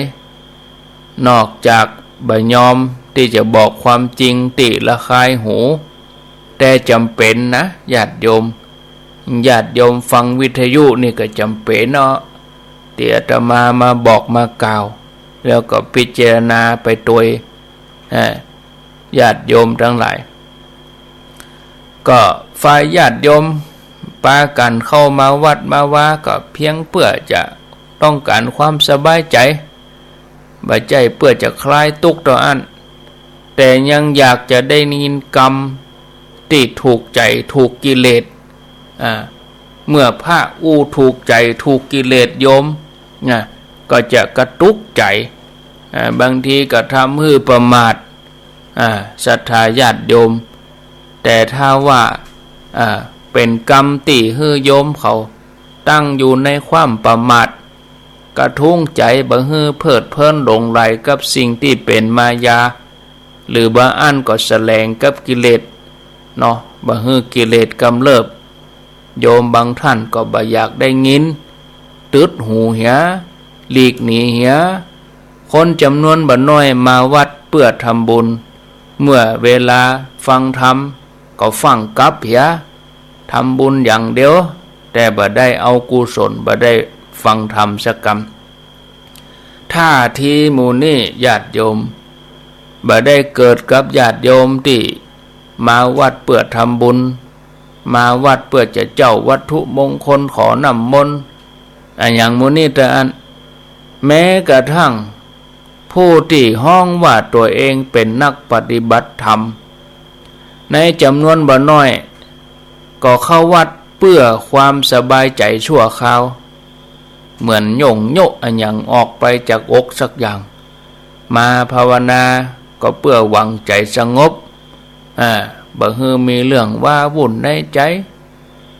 นอกจากบ่ยอมตี้จะบอกความจริงตี้ระคายหู แต่จ๋ำเป๋นนะญาติโยม ญาติโยมฟังวิทยุนี่ก็จ๋ำเป๋นเนาะ ตี้อาตมามาบอกมากล่าว แล้วก็พิจารณาไปตวย อ่า ญาติโยมตังหลาย ก็ฝ่ายญาติโยมปากั๋นเข้ามาวัดมาวาก็เพียงเปื้อจะต้องก๋านความสบายใจ๋ บ่ใจ้เปื้อจะคลายตุ๊กข์เต้าอั้น แต่ยังอยากจะได้ยินกำตี้ถูกใจ๋ถูกกิเลส อ่า เมื่อพระอู้ถูกใจ๋ถูกกิเลสโยมนะ ก็จะกระตุกใจ๋ อ่า บางทีก็ทำหื้อประมาท อ่า ศรัทธาญาติโยม แต่ถ้าว่า อ่า เป๋นกำตี้หื้อโยมเขาตั้งอยู่ในความประมาท กระทุ้งใจ๋บ่หื้อเพลิดเพลินหลงใหลกับสิ่งตี้เป๋นมายา หรือบ่อั้นก็แสลงกับกิเลสเนาะ บ่หื้อกิเลสกำเริบ โยมบางท่านก็บ่อยากได้ยิน ตึดหูเหีย หลีกหนีเหีย คนจ๋ำนวนบ่น้อยมาวัดเปื้อทำบุญ เมื่อเวลาฟังธรรมก็ฟั่งกลับเหีย ทำบุญอย่างเดียว แต่บ่ได้เอากุศล บ่ได้ฟังธรรมสักกำ ท่าทีหมู่นี้ญาติโยม บ่ได้เกิดกับญาติโยมตี้มาวัดเปื้อทำบุญ มาวัดเปื้อจะเจ้าวัตถุมงคลขอน้ำมนต์ อะหยังหมู่นี้เต้าอั้น แม้กระทั่งผู้ตี้ฮ้องว่าตั๋วเองเป๋นนักปฏิบัติธรรม ในจ๋ำนวนบ่น้อย ก็เข้าวัดเปื้อความสบายใจ๋ชั่วคราว เหมือนโย่งโยะอะหยังออกไปจากอกสักอย่าง มาภาวนาก็เปื้อหวังใจ๋สงบ อ่า บ่หื้อมีเรื่องว้าวุ่นในใจ๋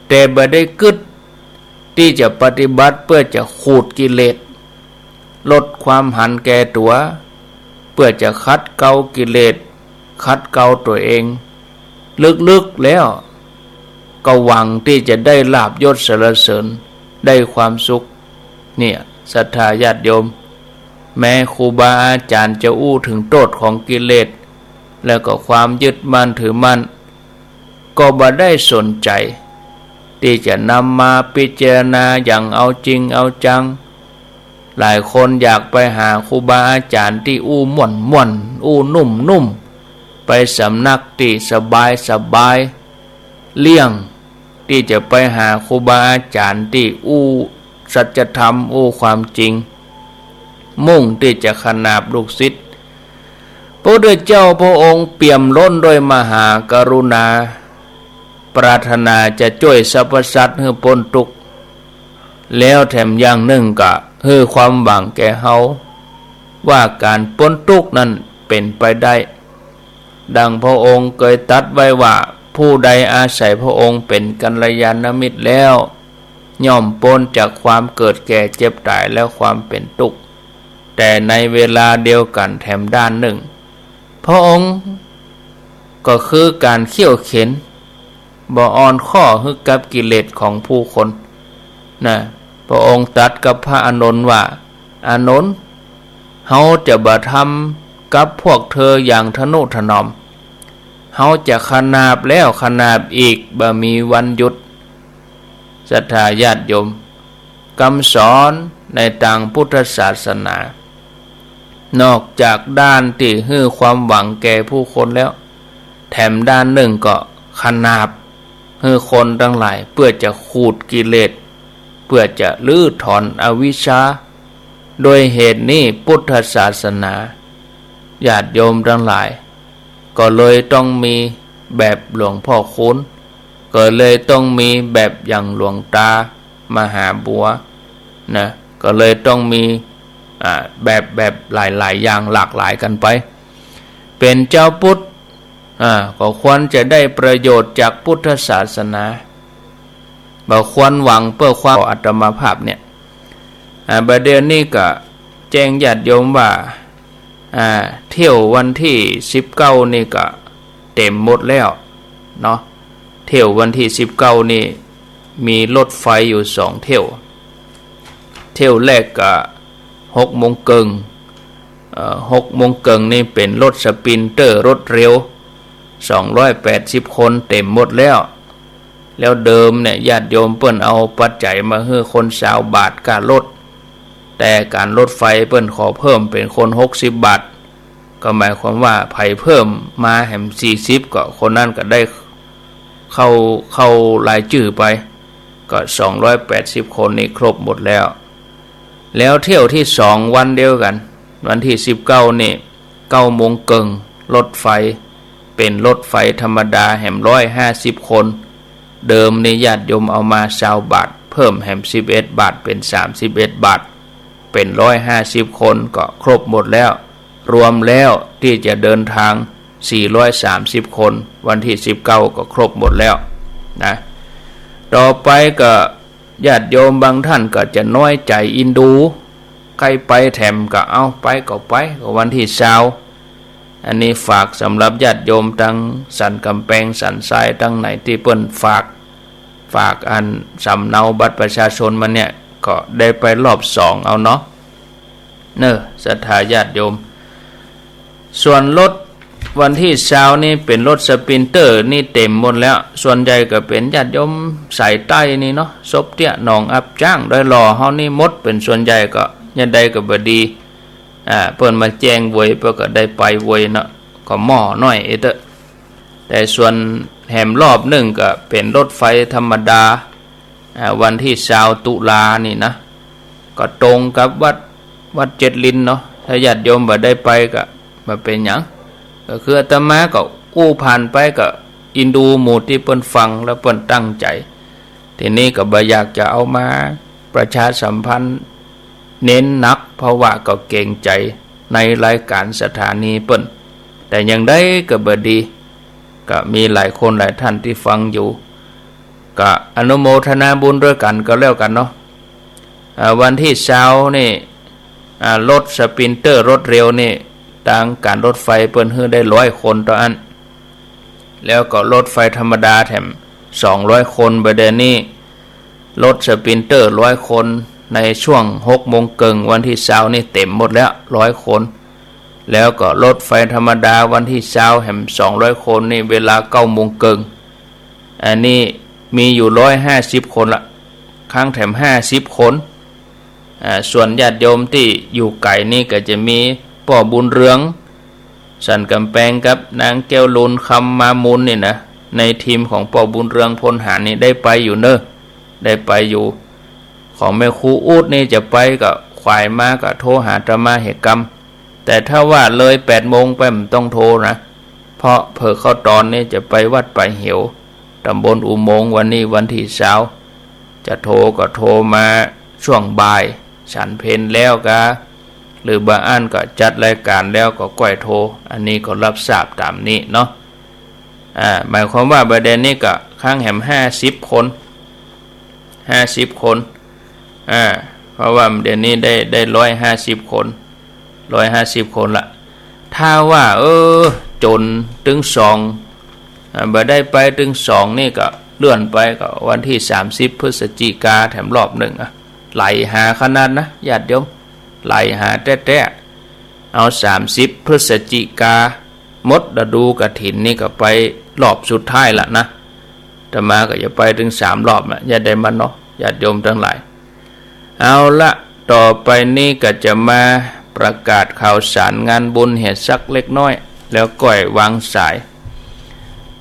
แต่บ่ได้กึ๊ดตี้จะปฏิบัติเปื้อจะขูดกิเลส ลดความหันแก่ตั๋ว เปื้อจะขัดเกลากิเลส ขัดเกลาตั๋วเอง ลึกๆ แล้วก็หวังตี้จะได้ลาภยศสรรเสริญ ได้ความสุข เนี่ย ศรัทธาญาติโยม แม้ครูบาอาจ๋ารย์จะอู้เถิงโต้ษของกิเลส แล้วก็ความยึดมั่นถือมั่น ก็บ่ได้สนใจ๋ ตี้จะนำมาพิจารณาอย่างเอาจริงเอาจัง หลายคนอยากไปหาครูบาอาจ๋ารย์ตี้อู้ม่วนๆ อู้นุ่มๆ ไปสำนักตี้สบายๆ เลี่ยงตี้จะไปหาครูบาอาจ๋ารย์ตี้อู้สัจธรรม อู้ความจริง มุ่งตี้จะขนาบลูกศิษย์ พระพุทธเจ้าพระองค์เปี่ยมล้นด้วยมหากรุณา ปรารถนาจะจ้วยสรรพสัตว์หื้อป๊นตุ๊กข์ แล้วแถมอย่างนึ่งก็หื้อความหวังแก่เฮา ว่าก๋านป๊นตุ๊กข์นั้นเป๋นไปได้ ดังพระองค์เกยตรัสไว้ว่า ผู้ใดอาศัยพระองค์เป๋นกัลยาณมิตรแล้ว ย่อมป๊นจากความเกิดแก่เจ็บต๋ายและความเป๋นตุ๊กข์ แต่ในเวลาเดียวกั๋นแถมด้านนึ่ง พระองค์ก็คือก๋านเขี่ยวเข็ญ บ่อ่อนข้อหื้อกับกิเลสของผู้คนนะ พระองค์ตรัสกับพระอานนท์ว่า อานนท์ เฮาจะบ่ทำกับพวกเธออย่างทะนุถนอม เฮาจะขนาบแล้วขนาบอีก บ่มีวันหยุด ศรัทธาญาติโยม กำสอนในตางพุทธศาสนา นอกจากด้านตี้หื้อความหวังแก่ผู้คนแล้ว แถมด้านนึ่งก็ขนาบหื้อคนตังหลาย เปื้อจะขูดกิเลส เปื้อจะรื้อถอนอวิชชา โดยเหตุนี้พุทธศาสนา ญาติโยมตังหลาย ก็เลยต้องมีแบบหลวงพ่อคูณ ก็เลยต้องมีแบบอย่างหลวงตามหาบัวนะ ก็เลยต้องมี อ่า แบบ แบบหลายๆ อย่างหลากหลายกั๋นไป เป๋นจาวพุทธ อ่า ก็ควรจะได้ประโยชน์จากพุทธศาสนา บ่ควรหวังเปื้อความ อาตมาภาพเนี่ย อ่า บ่าเดี่ยวนี้ก็แจ้งญาติโยมว่า อ่า เที่ยววันตี้สิบเก้านี่ก็เต๋มหมดแล้วเนาะ เที่ยววันตี้สิบเก้านี่มีรถไฟอยู่สองเที่ยว เที่ยวแรกก็หกโมงเกิ่ง เอ่อ หกโมงเกิ่งนี่เป๋นรถสปรินเตอร์รถเร็ว สองร้อยแปดสิบคนเต๋มหมดแล้ว แล้วเดิมเนี่ยญาติโยมเปิ้นเอาปัจจัยมาหื้อคนซาวบาทก้ารถ แต่ก๋านรถไฟเปิ้นขอเพิ่มเป๋นคนหกสิบบาท ก็หมายความว่าใผเพิ่มมาแหมสี่สิบ ก็คนนั้นก็ได้เข้า เข้ารายจื้อไป ก็สองร้อยแปดสิบคนนี่ครบหมดแล้ว แล้วเที่ยวตี้สองวันเดียวกั๋น วันตี้สิบเก้านี่ เก้าโมงเกิ่ง รถไฟ เป๋นรถไฟธรรมดาแหมร้อยห้าสิบคน เดิมนี่ญาติโยมเอามาซาวบาท เพิ่มแหมสิบเอ็ดบาท เป๋นสามสิบเอ็ดบาท เป๋นร้อยห้าสิบคน ก็ครบหมดแล้ว รวมแล้วตี้จะเดินตางสี่ร้อยสามสิบคน วันตี้สิบเก้าก็ครบหมดแล้วนะ ต่อไปก็ ญาติโยมบางต้านก็จะน้อยใจ๋อินดู ใค่ไปแถมก็เอา ไปก็ไป ก็วันตี้ซาว อันนี้ฝากสำหรับญาติโยมตังสันก๋ำแปง สันทราย ตังไหนตี้เปิ้นฝาก ฝากอันสำเนาบัตรประชาชนมาเนี่ย ก็ได้ไปรอบสองเอาเนาะ เน่อ ศรัทธาญาติโยม ส่วนรถวันตี้ซาวนี่เป๋นรถสปรินเตอร์นี่เต๋มหมดแล้ว ส่วนใหญ่ก็เป๋นญาติโยมสายใต้นี่เนาะ ซบเตี้ย หนองอับจ้าง ดอยหล่อเฮานี่หมดเป๋นส่วนใหญ่ ก็ยามใดก็บ่ดี อ่า เปิ้นมาแจ้งเวย เปิ้นก็ได้ไปเวยเนาะ ก็หม้อน้อยเอเต๊อะ แต่ส่วนแหมรอบนึ่งก็เป๋นรถไฟธรรมดา อ่า วันตี้ซาวตุลานี่นะ ก็ตรงกับวัด วัดเจ็ดลิ้นเนาะ ถ้าญาติโยมบ่ได้ไปก็บ่เป๋นหยัง ก็คืออาตมาก็อู้ผ่านไปก็อินดูหมู่ตี้เปิ้นฟังแล้วเปิ้นตั้งใจ๋ ทีนี้ก็บ่อยากจะเอามาประชาสัมพันธ์เน้นหนัก เพราะว่าก็เกรงใจ๋ในรายก๋านสถานีเปิ้น แต่อย่างใดก็บ่ดี ก็มีหลายคนหลายต้านตี้ฟังอยู่ ก็อนุโมทนาบุญตวยกั๋นก็แล้วกั๋นเนาะ อ่า วันตี้ซาวนี่ อ่า รถสปรินเตอร์รถเร็วนี่ ตางก๋านรถไฟเปิ้นหื้อได้ร้อยคนเต้าอั้น แล้วก็รถไฟธรรมดาแถมสองร้อยคน บ่าเดี่ยวนี้รถสปรินเตอร์ร้อยคน ในช่วงหกโมงเกิ่งวันตี้ซาวนี่เต๋มหมดแล้วร้อยคน แล้วก็รถไฟธรรมดาวันตี้ซาวแหมสองร้อยคนนี่ เวลาเก้าโมงเกิ่ง อันนี้ มีอยู่ร้อยห้าสิบคนละ ครั้งแถมห้าสิบคน อ่า ส่วนญาติโยมตี้อยู่ไก๋นี่ก็จะมีป้อบุญเรือง สันก๋ำแปงกับนางแก้วลุน คำมามูลนี่นะ ในทีมของป้อบุญเรือง พลหารนี่ได้ไปอยู่เน่อ ได้ไปอยู่ ของแม่ครูอู๊ดนี่จะไปก็ขวายมาก็โทรหาอาตมาเหตุกรรม แต่ถ้าว่าเลยแปดโมงไปบ่ต้องโทรนะ เพราะเผิกเข้าตอนนี่จะไปวัดป่าเหว ตำบลอุโมงค์ วันนี้วันตี้ซาว จะโทรก็โทรมาช่วงบ่าย ฉันเพลแล้วกา หรือบ่อั้นก็จัดรายการแล้วก็ก้อยโทร อันนี้ก็รับทราบต๋ามนี้เนาะ อ่า หมายความว่าบ่าเดี่ยวนี้ก็ครั้งแหมห้าสิบคน ห้าสิบคน อ่า เพราะว่าเดี่ยวนี้ได้ ได้ร้อยห้าสิบคน ร้อยห้าสิบคนละ ถ้าว่า เออ จ๋นตึงสอง อ่า บ่ได้ไปตึงสองนี่ก็เลื่อนไปก็วันตี้สามสิบพฤศจิกาแถมรอบนึ่ง อ่ะ ไหลหาขนาดนะญาติโยม ไหลหาแต๊ๆ เอาสามสิบพฤศจิกา หมดฤดูกฐินนี่ก็ไปรอบสุดท้ายละนะ อาตมาก็จะไปตึงสามรอบนะ อย่าได้มาเนาะ ญาติโยมตังหลาย เอาละ ต่อไปนี้ก็จะมาประกาศข่าวสารงานบุญเหียสักเล็กน้อย แล้วก้อยวางสาย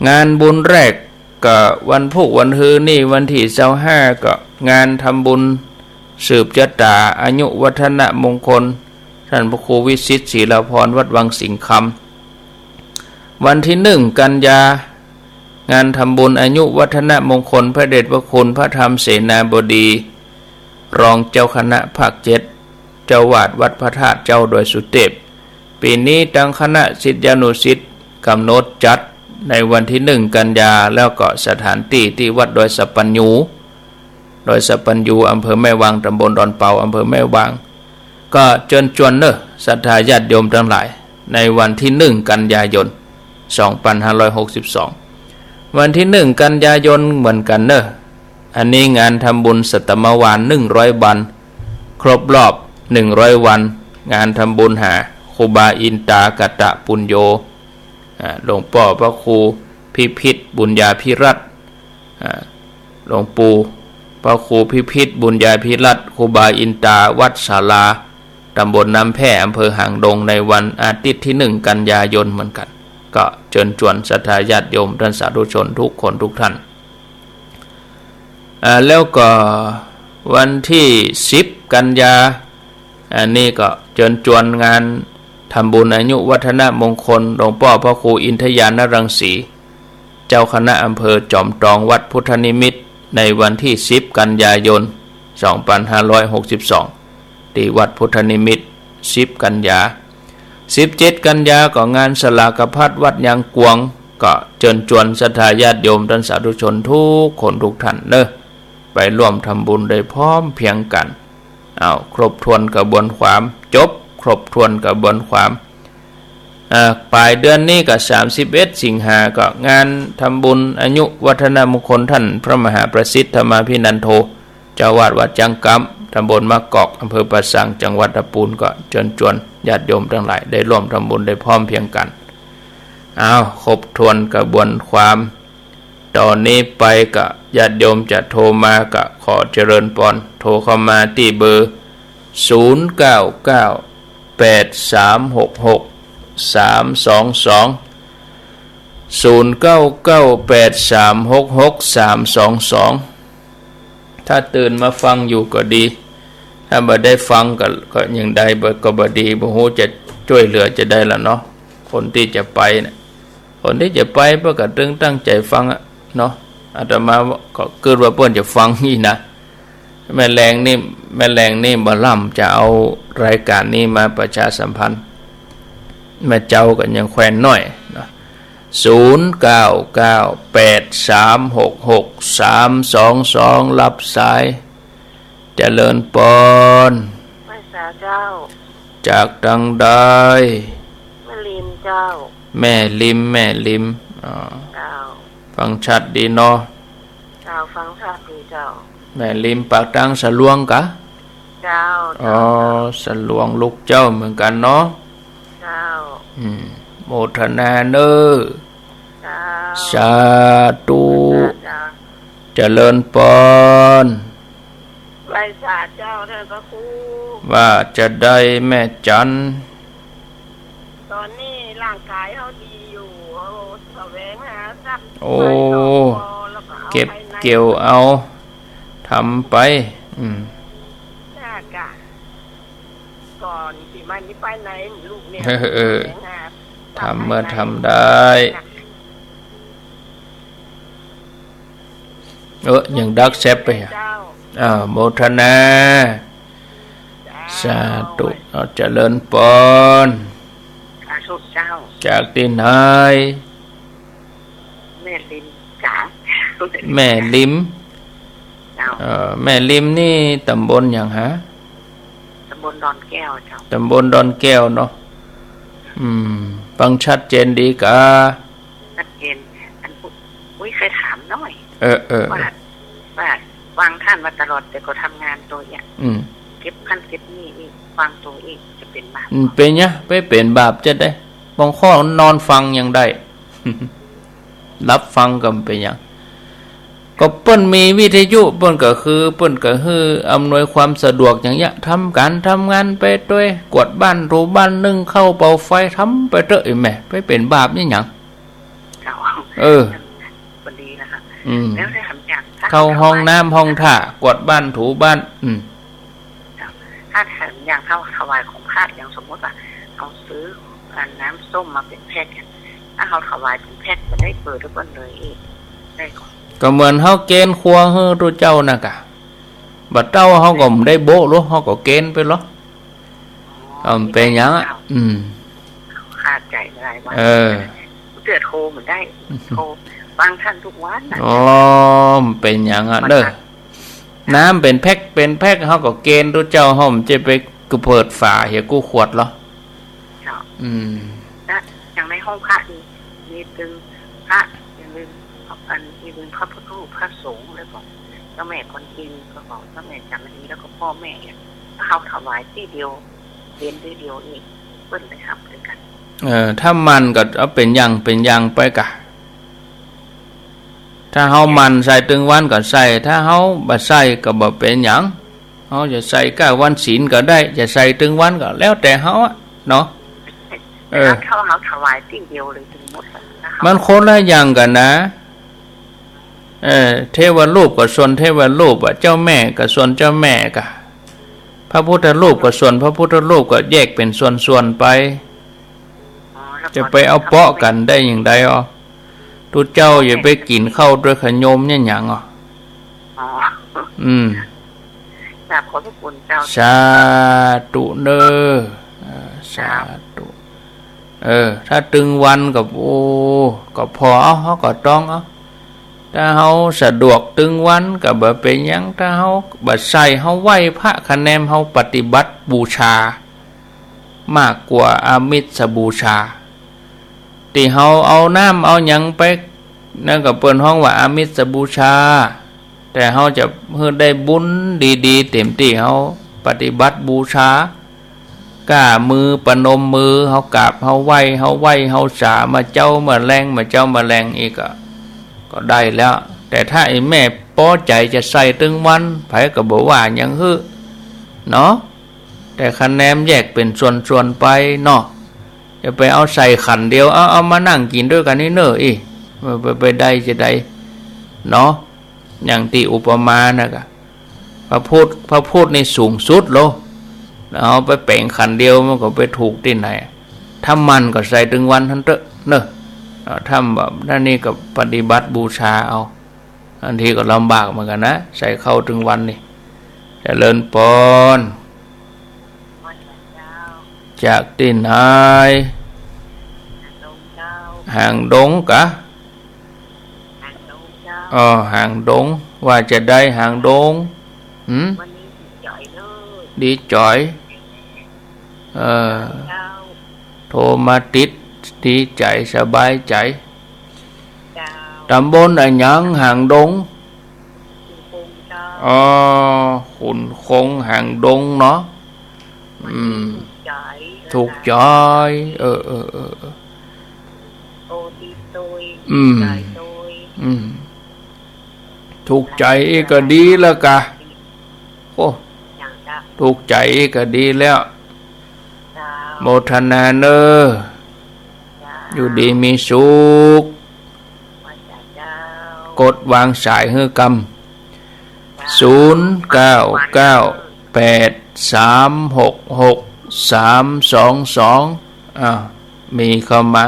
งานบุญแรกก็วันพูกวันฮือนี่ วันตี้ซาวห้า ก็งานทำบุญสืบจะต๋าอายุวัฒนมงคล ต้านพระครูวิสิทธิ์ ศีลาภรณ์ วัดวังสิงห์คำ วันตี้นึ่งกันยา งานทำบุญอายุวัฒนมงคลพระเดชพระคุณพระธรรมเสนาบดี รองเจ้าคณะภาคเจ็ด เจ้าอาวาสวัดพระธาตุเจ้าดอยสุเทพ ปี๋นี้ตังคณะศิษยานุศิษย์ก๋ำหนดจัดในวันตี้นึ่งกันยา แล้วก็สถานตี้ตี้วัดดอยสัปปัญญู ดอยสัปปัญญู อำเภอแม่วาง ตำบลดอนเปา อำเภอแม่วาง ก็เจิญจวนเน่อ ศรัทธาญาติโยมตังหลาย ในวันตี้นึ่งกันยายน สองปันห้าร้อยหกสิบสอง วันตี้นึ่งกันยายนเหมือนกั๋นเน่อ อันนี้งานทำบุญสัตตมวานนึ่งร้อยวัน ครบรอบนึ่งร้อยวัน งานทำบุญหาครูบาอินตากตปุญโญ อ่า หลวงป้อพระครูพิพิธบุญญาภิรัตน์ อ่า หลวงปู่พระครูพิพิธบุญญาภิรัตน์ ครูบาอินตา วัดศาลา ตำบลน้ำแพร่ อำเภอหางดง ในวันอาทิตย์ตี้นึ่งกันยายนเหมือนกั๋น ก็เจิญจวนศรัทธาญาติโยมต้านสาธุชนทุกคนทุกท่าน อ่า แล้วก็วันตี้สิบกันยา อันนี้ก็เจิญจวนงานทำบุญอายุวัฒนมงคลหลวงป้อพระครูอินทญาณรังสี เจ้าคณะอำเภอจอมตอง วัดพุทธนิมิตร ในวันตี้สิบกันยายน สองปันห้าร้อยหกสิบสอง ตี้วัดพุทธนิมิตร สิบกันยา สิบเจ็ดกันยาก็งานสลากภัตวัดยางกวง ก็เจิญจวนศรัทธาญาติโยมต้านสาธุชนทุกคนทุกท่านเน่อ ไปร่วมทำบุญได้พร้อมเพรียงกั๋น อ้าว ครบถ้วนกระบวนความ จบครบถ้วนกระบวนความ อ่า ป๋ายเดือนนี้ก็สามสิบเอ็ดสิงหาก็งานทำบุญอายุวัฒนมงคลต้านพระมหาประสิทธิ์ธรรมาภินันโท เจ้าอาวาสวัดจังกำ ตำบลมะกอก อำเภอป่าสัง จังหวัดตะปูน ก็เจิญจวนญาติโยมตังหลายได้ร่วมทำบุญได้พร้อมเพรียงกั๋น อ้าว ครบถ้วนกระบวนความ ต่อนี้ไปก็ญาติโยมจะโทรมาก็ขอเจริญปอน โทรเข้ามาตี้เบอร์ ศูนย์เก้าเก้า แปดสามหกหก สามสองสอง ศูนย์เก้าเก้า แปดสามหกหก สามสองสอง ถ้าตื่นมาฟังอยู่ก็ดี ถ้าบ่ได้ฟังก็ ก็ยังได้ บ่ ก็บ่ดี บ่ฮู้จะจ้วยเหลือจะใดละเนาะ คนตี้จะไปเนี่ย คนตี้จะไปเปิ้นก็ตึงตั้งใจ๋ฟังอะเนาะ อาตมาก็กึ๊ดว่าเปิ้นจะฟังอี้นะ แม่แรงนี่ แม่แรงนี่บ่ล่ำจะเอารายการนี้มาประชาสัมพันธ์ แม่เจ้าก็ยังแควนน้อยเนาะ ศูนย์เก้าเก้า แปดสามหกหก สามสองสอง รับสาย เจริญปอน ไหว้สาเจ้า จากตังใด แม่ริมเจ้า แม่ริม แม่ริม อ๋อ เจ้า ฟังชัดดีเนาะ เจ้า ฟังชัดดีเจ้า แม่ริมปากตางสะลวงกา เจ้า อ๋อ เจ้า สะลวงลูกเจ้าเหมือนกั๋นเนาะ เจ้า อืม โมทนาเน่อ เจ้า สาธุ เจ้า เจริญปอน ไหว้สาเจ้าท่านพระครู ว่าจะใดแม่จัน ต๋อนนี้ร่างก๋ายเฮาดีอยู่ เฮาแสวงหาทรัพย์ โอ้ ไปสองปอ แล้วก็เอา เก็บ ภายใน เกี่ยวเอา ทำไป อืม จ้า จ้า ก่อนสิมานี้ไปไหนลูกเนี่ย เออ เออ แสวงหา ทำเมื่อทำได้ เออ ยังดักแซบไปอ่ะ เจ้า อ่า โมทนา เจ้า สาธุ เอา เจริญปอน สาธุเจ้า จากตี้ไหน แม่ริม จ๋า แม่ริม เจ้า เอ่อ แม่ริมนี่ต๋ำบลหยังฮะ ต๋ำบลดอนแก้วเจ้า ต๋ำบลดอนแก้วเนาะ อืม ฟังชัดเจนดีกา ชัดเจน อันปุ้ย ปุ้ยเคยถามหน้อย เออ เออ ว่า ว่าวางท่านมาตลอด แต่ก็ทำงานโตเอง อืม เก็บหั้นเก็บนี่อีก วางโตเอง จะเป๋นบาป อืม เป๋นหยัง ไปเป๋นบาปจะใด บางคนนอนฟังยังได้ หลับฟังก็บ่เป๋นหยัง ก็เปิ้นมีวิทยุ เปิ้นก็คือ เปิ้นก็หื้ออำนวยความสะดวกอย่างเงี้ย ทำก๋านทำงานไปตวย กวาดบ้านถูบ้าน นึ่งข้าวเป่าไฟ ทำไปเต๊อะ ไอ้แม่ ไปเป๋นบาปนี่หยัง เจ้า เออ พอดีนะคะ อืม แล้วได้ทำอย่าง เข้าห้องน้ำห้องท่า กวาดบ้านถูบ้าน อืม เจ้า ถ้าแถมอย่างเฮาถวายของพระ อย่างสมมติว่าเฮาซื้อ อ่า น้ำส้มมาเป๋นแพ็คเนี่ย ถ้าเฮาถวายเป๋นแพ็ค บ่ได้เปิดหื้อเปิ้นเลยอีก ได้ก่อ ก็เหมือนเฮาเกณฑ์ครัวหื้อตุ๊เจ้าน่ะกะ บ่าเต้าเฮาก็บ่ได้โบ๊ะหรอก เฮาก็เกณฑ์ไปหรอก อ๋อ เออ บ่เป๋นหยังอ่ะ อืม คาใจ๋หลายวัน เออ เตื้อโทรบ่ได้ โทรฟังท่านทุกวันน่ะ อ๋อ บ่เป๋นหยังอ่ะ มัน เด้อ น้ำเป๋นแพ็ค เป๋นแพ็ค เฮาก็เกณฑ์ตุ๊เจ้า เฮาบ่จะไปกระเปิดฝาเหียกู้ขวดหรอก เจ้า อืม และอย่างในห้องพระนี่ มีตึงพระ อย่าลืม อัน อย่าลืมพระพุทธรูป พระสงฆ์ แล้วก็เจ้าแม่กวนอิม แล้วก็เจ้าแม่จามณี แล้วก็พ่อแม่ ถ้าเฮาถวายตี้เดียว เป๋นตี้เดียวนี่ เปิ้นได้ฮับตวยกั๋น เออ ถ้าหมั่นก็เอาเป๋นอย่างเป๋นอย่างไปกะ ถ้าเฮาหมั่นใส่ตึงวันก็ใส่ ถ้าเฮาบ่ใส่ก็บ่เป๋นหยัง เฮาจะใส่ก้าวันศีลก็ได้ จะใส่ตึงวันก็แล้วแต่เฮาอะเนาะ เออ ถ้าเฮาถวายตี้เดียวเลยตึงหมดอะ มันคนละอย่างกั๋นนะ เออ เทวรูปก็ส่วนเทวรูปอะ เจ้าแม่ก็ส่วนเจ้าแม่กะ พระพุทธรูปก็ส่วนพระพุทธรูป ก็แยกเป๋นส่วนๆ ไป อ๋อ แล้วก็ จะไปเอาเปาะกั๋นได้อย่างใดอ่ะ ตุ๊เจ้าอย่าไปกิ๋นข้าวตวยขะโยมเนี่ยหยังอ่ะ อ๋อ อืม กราบขอบพระคุณเจ้า สาธุเน้อ เออ สาธุ เออ ถ้าตึงวันก็ โอ้ ก็ผ่อเอา เฮาก็ต้องเอา ถ้าเฮาสะดวกตึงวันก็บ่เป๋นหยัง ถ้าเฮาบ่ใส่ เฮาไหว้พระคะแนม เฮาปฏิบัติบูชา มากกว่าอามิสบูชา ตี้เฮาเอาน้ำเอาหยังไป นั่นก็เปิ้นฮ้องว่าอามิสบูชา แต่เฮาจะหื้อได้บุญดีๆ เต็มตี้ เฮาปฏิบัติบูชา ก้ามือประนมมือ เฮากราบ เฮาไหว้ เฮาไหว้ เฮาสา มาเจ๊ามาแลง มาเจ๊ามาแลงอีกก็ ก็ได้แล้ว แต่ถ้าไอ้แม่ปอใจ๋จะใส่ตึงวัน ใผก็บ่ว่าหยังหื้อ เนาะ แต่คะแนมแยกเป๋นส่วนๆ ไปเนาะ อย่าไปเอาใส่ขันเดียว เอา เอามานั่งกิ๋นตวยกั๋นนี่เน้อ อี้ ไป ไปได้จะใดเนาะ อย่างตี้อุปมาน่ะกะ พระพุทธ พระพุทธนี่สูงสุดโล เอาไปแป๋งขันเดียวมันก็ไปถูกตี้ไหน ถ้าหมั่นก็ใส่ตึงวันหั้นเต๊อะเนาะ เอ่อ ถ้าแบบนั้นนี่ก็ปฏิบัติบูชาเอา อันทีก็ลำบากเหมือนกั๋นนะ ใส่ข้าวตึงวันนี่ เจริญปอน จากตี้ไหน หางดงกะ อ๋อ หางดง ว่าจะใดหางดง หืม ดีจ๋อย เออ โทรมาติด ดีใจ๋ สบายใจ๋ ต๋ำบลอะหยัง หางดง อ๋อ ขุนคง หางดงเนาะ อืม ถูกใจ๋ เออ เออ เออ เออ อืม อืม อืม อืม ถูกใจ๋ก็ดีแล้วกะ โอ้ ถูกใจ๋ก็ดีแล้ว โมทนาเน่อ อยู่ดีมีสุข กดวางสายหื้อกำ ศูนย์ เก้า เก้า แปด สาม หก หก สาม สอง สอง อ้าว มีเข้ามา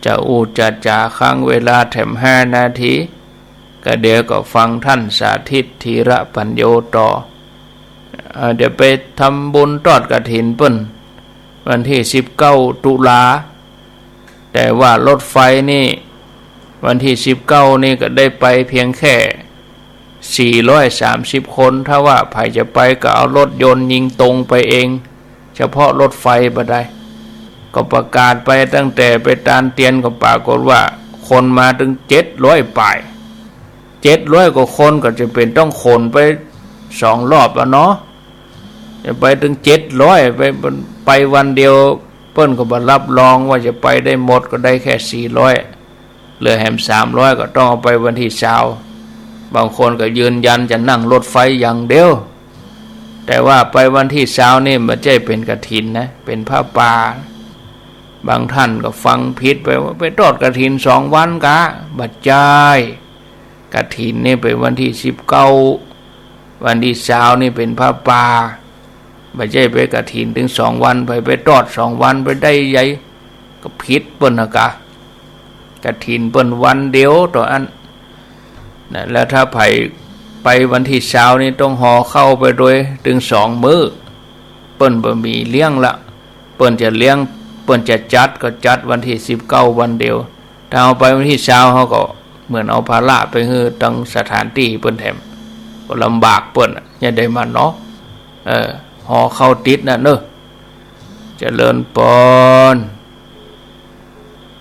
จะอู้จะจ๋าค้างเวลาแถมห้านาที ก็เดี๋ยวก็ฟังท่านสาธิต ธีระปัญโญ ต่อ อ่า เดี๋ยวไปทำบุญตอดกฐินเปิ้น วันตี้สิบเก้าตุลา แต่ว่ารถไฟนี่ วันตี้สิบเก้านี่ก็ได้ไปเพียงแค่ สี่ร้อยสามสิบคน ถ้าว่าใผจะไปก็เอารถยนต์ยิงตรงไปเอง เฉพาะรถไฟบ่ได้ ก็ประกาศไปตั้งแต่ไปตานเตียนก็ปรากฏว่าคนมาตึงเจ็ดร้อยป่าย เจ็ดร้อยกว่าคนก็จะเป๋นต้องขนไปสองรอบอะเนาะ จะไปตึงเจ็ดร้อย ไป ไปวันเดียว เปิ้นก็บ่รับรองว่าจะไปได้หมด ก็ได้แค่สี่ร้อย เหลือแหมสามร้อย ก็ต้องเอาไปวันตี้ซาว บางคนก็ยืนยันจะนั่งรถไฟอย่างเดียว แต่ว่าไปวันตี้ซาวนี่บ่ใจ้เป๋นกฐินนะ เป๋นผ้าป่า บางท่านก็ฟังผิดไปว่าไปตอดกฐินสองวันกะ บ่ใจ้ กฐินนี่เป๋นวันตี้สิบเก้า วันตี้ซาวนี่เป๋นผ้าป่า บ่ใจ้ไปกฐินตึงสองวัน ไป ไปตอดสองวันไปได้ใหญ่ ก็ผิดเปิ้นนะกะ กฐินเปิ้นวันเดียวเต้าอั้นนะ แล้วถ้าใผไปวันตี้ซาวนี่ต้องห่อข้าวไปโดยตึงสองมื้อ เปิ้นบ่มีเลี้ยงละ เปิ้นจะเลี้ยง เปิ้นจะจัดก็จัดวันตี้สิบเก้าวันเดียว ถ้าเอาไปวันตี้ซาว เฮาก็เหมือนเอาภาระไปหื้อตังสถานตี้เปิ้นแถม ก็ลำบากเปิ้นอะ อย่าได้มาเนาะ เออ ห่อข้าวติดนะเน่อ เจริญปอน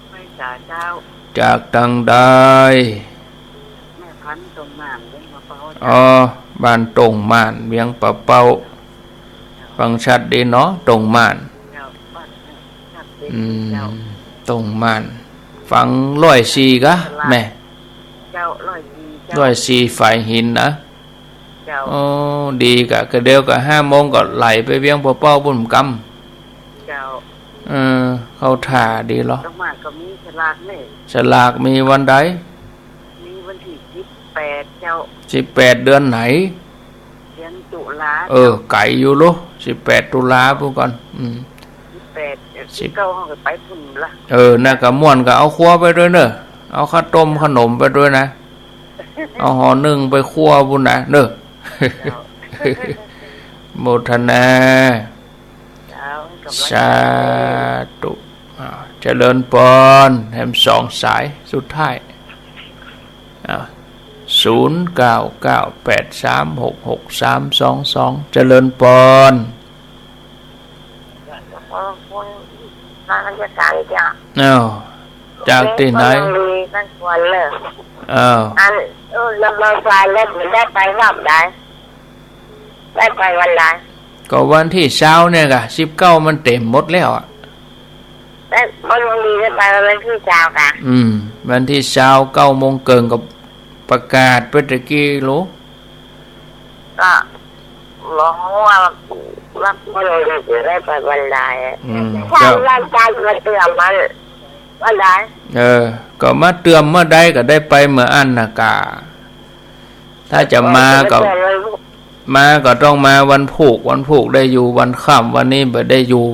ไหว้สาเจ้า จากตางใด แม่พันธุ์ตรงม่านเวียงปะเป้าเจ้า อ๋อ บ้านตรงม่านเวียงปะเป้า ฟังชัดดีเนาะ ตรงม่าน เจ้า บ้านชัดเจน อืม เจ้า ตรงม่าน ฟังร้อยสี่กะ แม่ เจ้า ร้อยสี่ เจ้า ร้อยสี่ฝายหินนะ เจ้า โอ้ ดีกะ กะเดี๋ยวกะห้าโมงก็ไหลไปเวียงปะเป้าปุ้นกำ เจ้า เออ เข้าท่าดีเหรอ ตรงม่านก็มีสลากนี่ สลากมีวันใด มีวันตี้สิบแปดเจ้า สิบแปดเดือนไหน เดือนตุลา เออ เจ้า ไก๋อยู่ลุ สิบแปดตุลาปุ้นก่อน อืม สิบแปด สิบ สิบเก้าเฮาก็ไปปุ้นละ เออ น่ะกะม่วนกะเอาครัวไปด้วยเน่อ เอาข้าวต้มขนมไปด้วยนะ เอาห่อนึ่งไปครัวปุ้นนะเน่อ เจ้า โมทนา เจ้า ให้กำลังใจ สาธุ อ่า เจริญปอน แหมสองสายสุดท้าย อ่า ศูนย์ เก้า เก้า แปด สาม หก หก สาม สอง สอง เจริญปอน ขอบคุณทางราชการเจ้า อ้าว จากตี้ไหน เล็กก็ยังดีกันควรเลย อ้าว อัน เออ ลำเนินการแล้วมันได้ไปรอบใด ได้ไปวันใด ก็วันตี้ซาวเนี่ยกะ สิบเก้ามันเต๋มหมดแล้วอะ ได้ มันยังดีได้ไปวันตี้ซาวกะ อืม วันตี้ซาว เก้าโมงเกิ่งก็ประกาศไปตะกี้ลุ ก็บอกว่ารับ มันยังดีได้ไปวันใด อืม ถ้า เจ้า ราชการมาเตือนมันวันใด เออ ก็มาเตือนเมื่อใดก็ได้ไปเมื่ออั้นนะกะ ถ้าจะมาก็ มาก็ต้องมาวันพูก วันพูกได้อยู่ วันค่ำวันนี้บ่ได้อยู่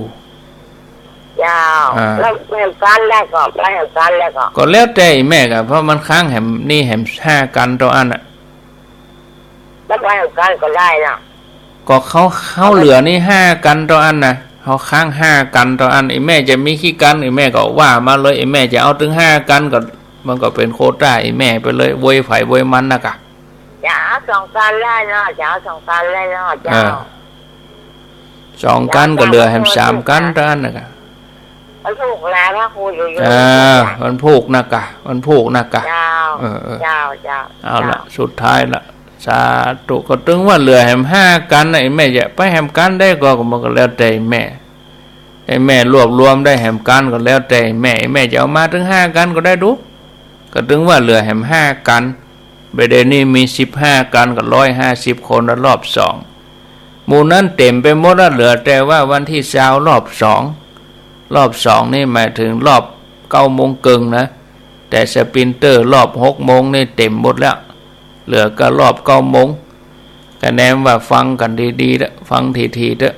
เจ้า อ่า แล้วแหมก้านได้ก็ แล้วแหมก้านได้ก็ ก็แล้วแต่อีแม่กะ เพราะมันค้างแหมนี่แหมห้ากั๋นเต้าอั้นน่ะ แล้วแหมก้านก็ได้นะ ก็เขา เขาเหลือนี่ห้ากั๋นเต้าอั้นน่ะ เขาค้างห้ากั๋นเต้าอั้น อีแม่จะมีกี่กั๋น อีแม่ก็ว่ามาเลย อีแม่จะเอาตึงห้ากั๋นก็ มันก็เป๋นโควต้าอีแม่ไปเลย โวยใผโวยมันนะกะ จะเอาสองกั๋นได้เนาะ จะเอาสองกั๋นได้เนาะ เจ้า เออ สองกั๋นก็เหลือแหมสามกั๋นเต้าอั้นนะกะ วันพูกนะ พระครูอยู่ อ่า วันพูกนะกะ วันพูกนะกะ เจ้า เออ เออ เจ้า เจ้า เอาละ เจ้า สุดท้ายละ สาธุ ก็ตึงว่าเหลือแหมห้ากั๋นน่ะ อีแม่จะไปแหมกั๋นได้ก็ ก็มันก็แล้วแต่อีแม่ อีแม่รวบรวมได้แหมกั๋นก็แล้วแต่อีแม่ อีแม่จะเอามาตึงห้ากั๋นก็ได้ดู ก็ตึงว่าเหลือแหมห้ากั๋น บ่าเดี่ยวนี้มีสิบห้ากั๋นกับร้อยห้าสิบคนละรอบสอง หมู่นั้นเต๋มไปหมดแล้ว เหลือแต่ว่าวันตี้ซาวรอบสอง รอบสองนี่หมายเถิงรอบเก้าโมงเกิ่งนะ แต่สปรินเตอร์รอบหกโมงนี่เต๋มหมดแล้ว เหลือก็รอบเก้าโมง ก็แนะนำว่าฟังกั๋นดีๆ เต๊อะ ฟังถี่ๆ เต๊อะ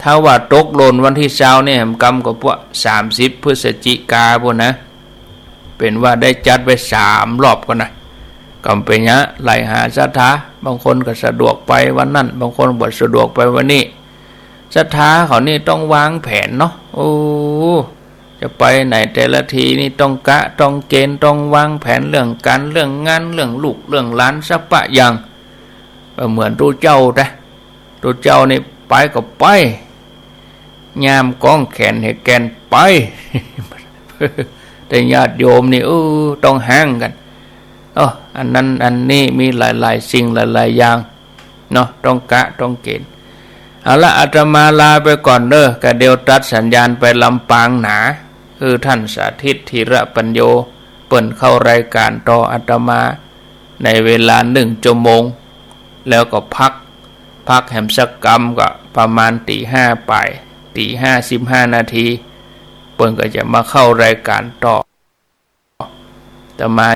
ถ้าว่าตกหล่นวันตี้ซาวนี่ กำก็ปะสามสิบพฤศจิกาปู้นนะ เป๋นว่าได้จัดไว้สามรอบก่อนนะ กำเป๋นเนี้ย ไหล่หาศรัทธา บางคนก็สะดวกไปวันนั้น บางคนบ่สะดวกไปวันนี้ ศรัทธาเขานี่ต้องวางแผนเนาะ โอ้ จะไปไหนแต่ละทีนี่ต้องกะต้องเกณฑ์ ต้องวางแผนเรื่องก๋านเรื่องงาน เรื่องลูกเรื่องหลานสัพพะอย่าง บ่เหมือนตุ๊เจ้าแต๊ ตุ๊เจ้านี่ไปก็ไป ย่ามก้องแขนหื้อแก่นไป แต่ญาติโยมนี่ เออ ต้องฮ้างกั๋น เออ อันนั้นอันนี้ มีหลายๆ สิ่งหลายๆ อย่างเนาะ ต้องกะต้องเกณฑ์ เอาละ อาตมาลาไปก่อนเน่อ กะเดี๋ยวตัดสัญญาณไปลำปางหนา คือท่านสาธิต ธีระปัญโญ เปิ้นเข้ารายก๋านต่ออาตมา ในเวลาหนึ่งชั่วโมง แล้วก็พัก พักแหมสักกำก็ประมาณตี๋ห้าปลาย ตี๋ห้าสิบห้านาที เปิ้นก็จะมาเข้ารายก๋านต่อ อาตมา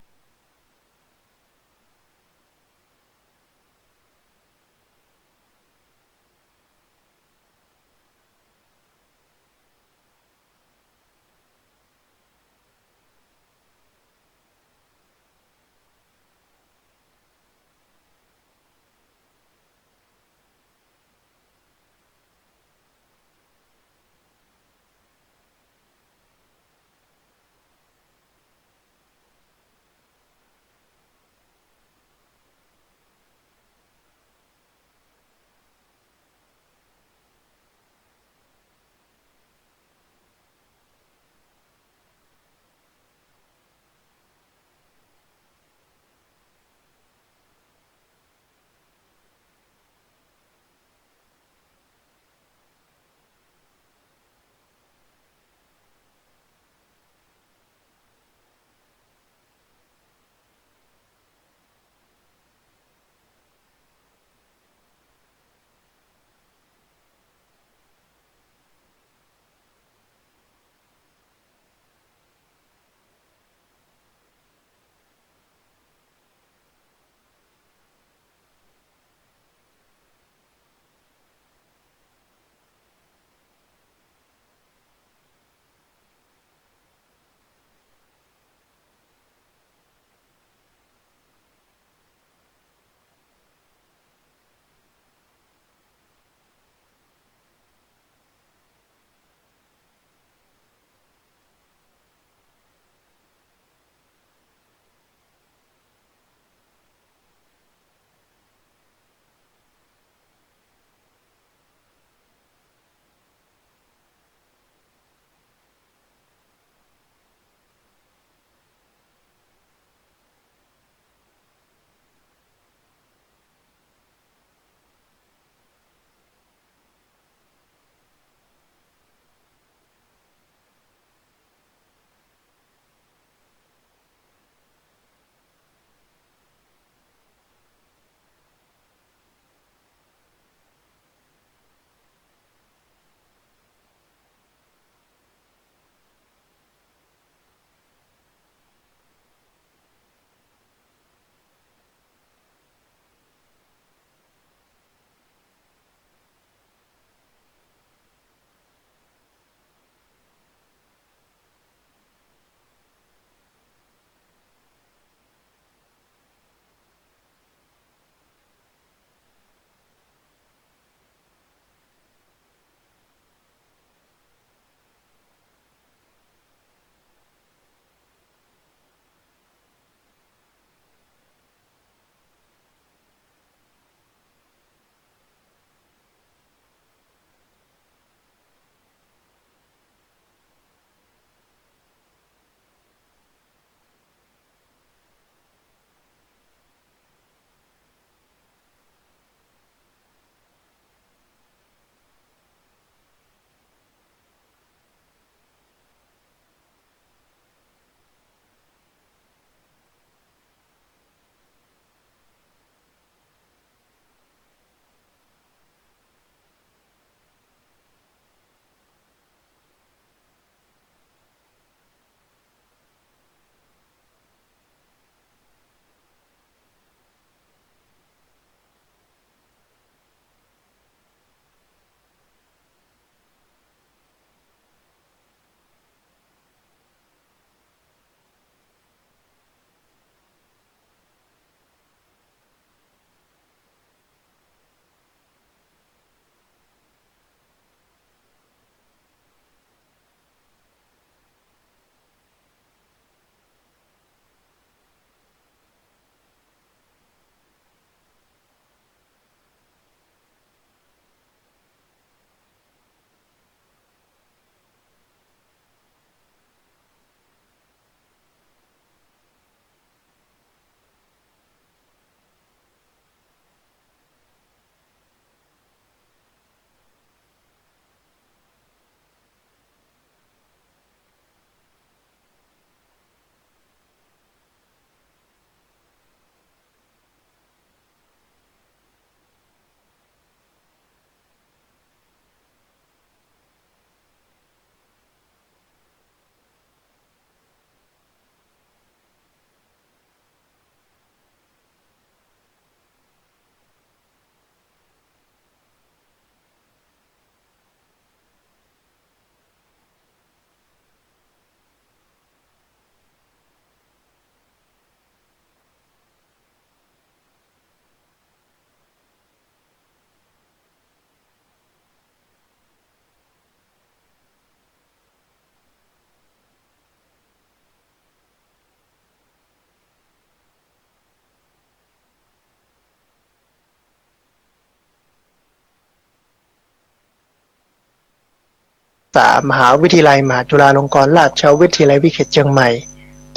ษามหาวิทยาลัยมหาจุฬาลงกรณราชวิทยาลัยวิเขตเจียงใหม่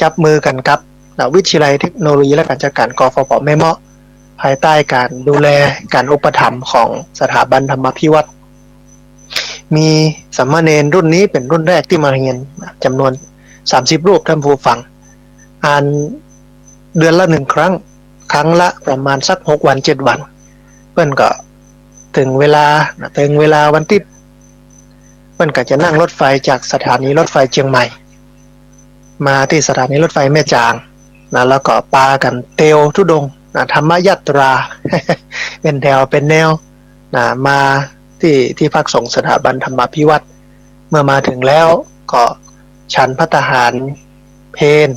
จับมือกั๋นกับ นะ วิทยาลัยเทคโนโลยีและก๋านจัดก๋าน กฟผ แม่เมาะ ภายใต้ก๋านดูแลก๋านอุปถัมภ์ของสถาบันธรรมาภิวัฒน์ มีสามเณรรุ่นนี้เป๋นรุ่นแรกตี้มาเฮียน จ๋ำนวนสามสิบรูป ต้านผู้ฟัง อ่านเดือนละหนึ่งครั้ง ครั้งละประมาณสักหกวันเจ็ดวัน เปิ้นก็เถิงเวลา เถิงเวลาวันตี้ เปิ้นก็จะนั่งรถไฟจากสถานีรถไฟเจียงใหม่ มาตี้สถานีรถไฟแม่จาง นะ แล้วก็ปากั๋นเตียวธุดงค์ นะ ธรรมยาตรา เป๋นแถวเป๋นแนว นะ มาตี้ ตี้พักสงฆ์สถาบันธรรมาภิวัฒน์ เมื่อมาเถิงแล้วก็ฉันภัตตาหารเพล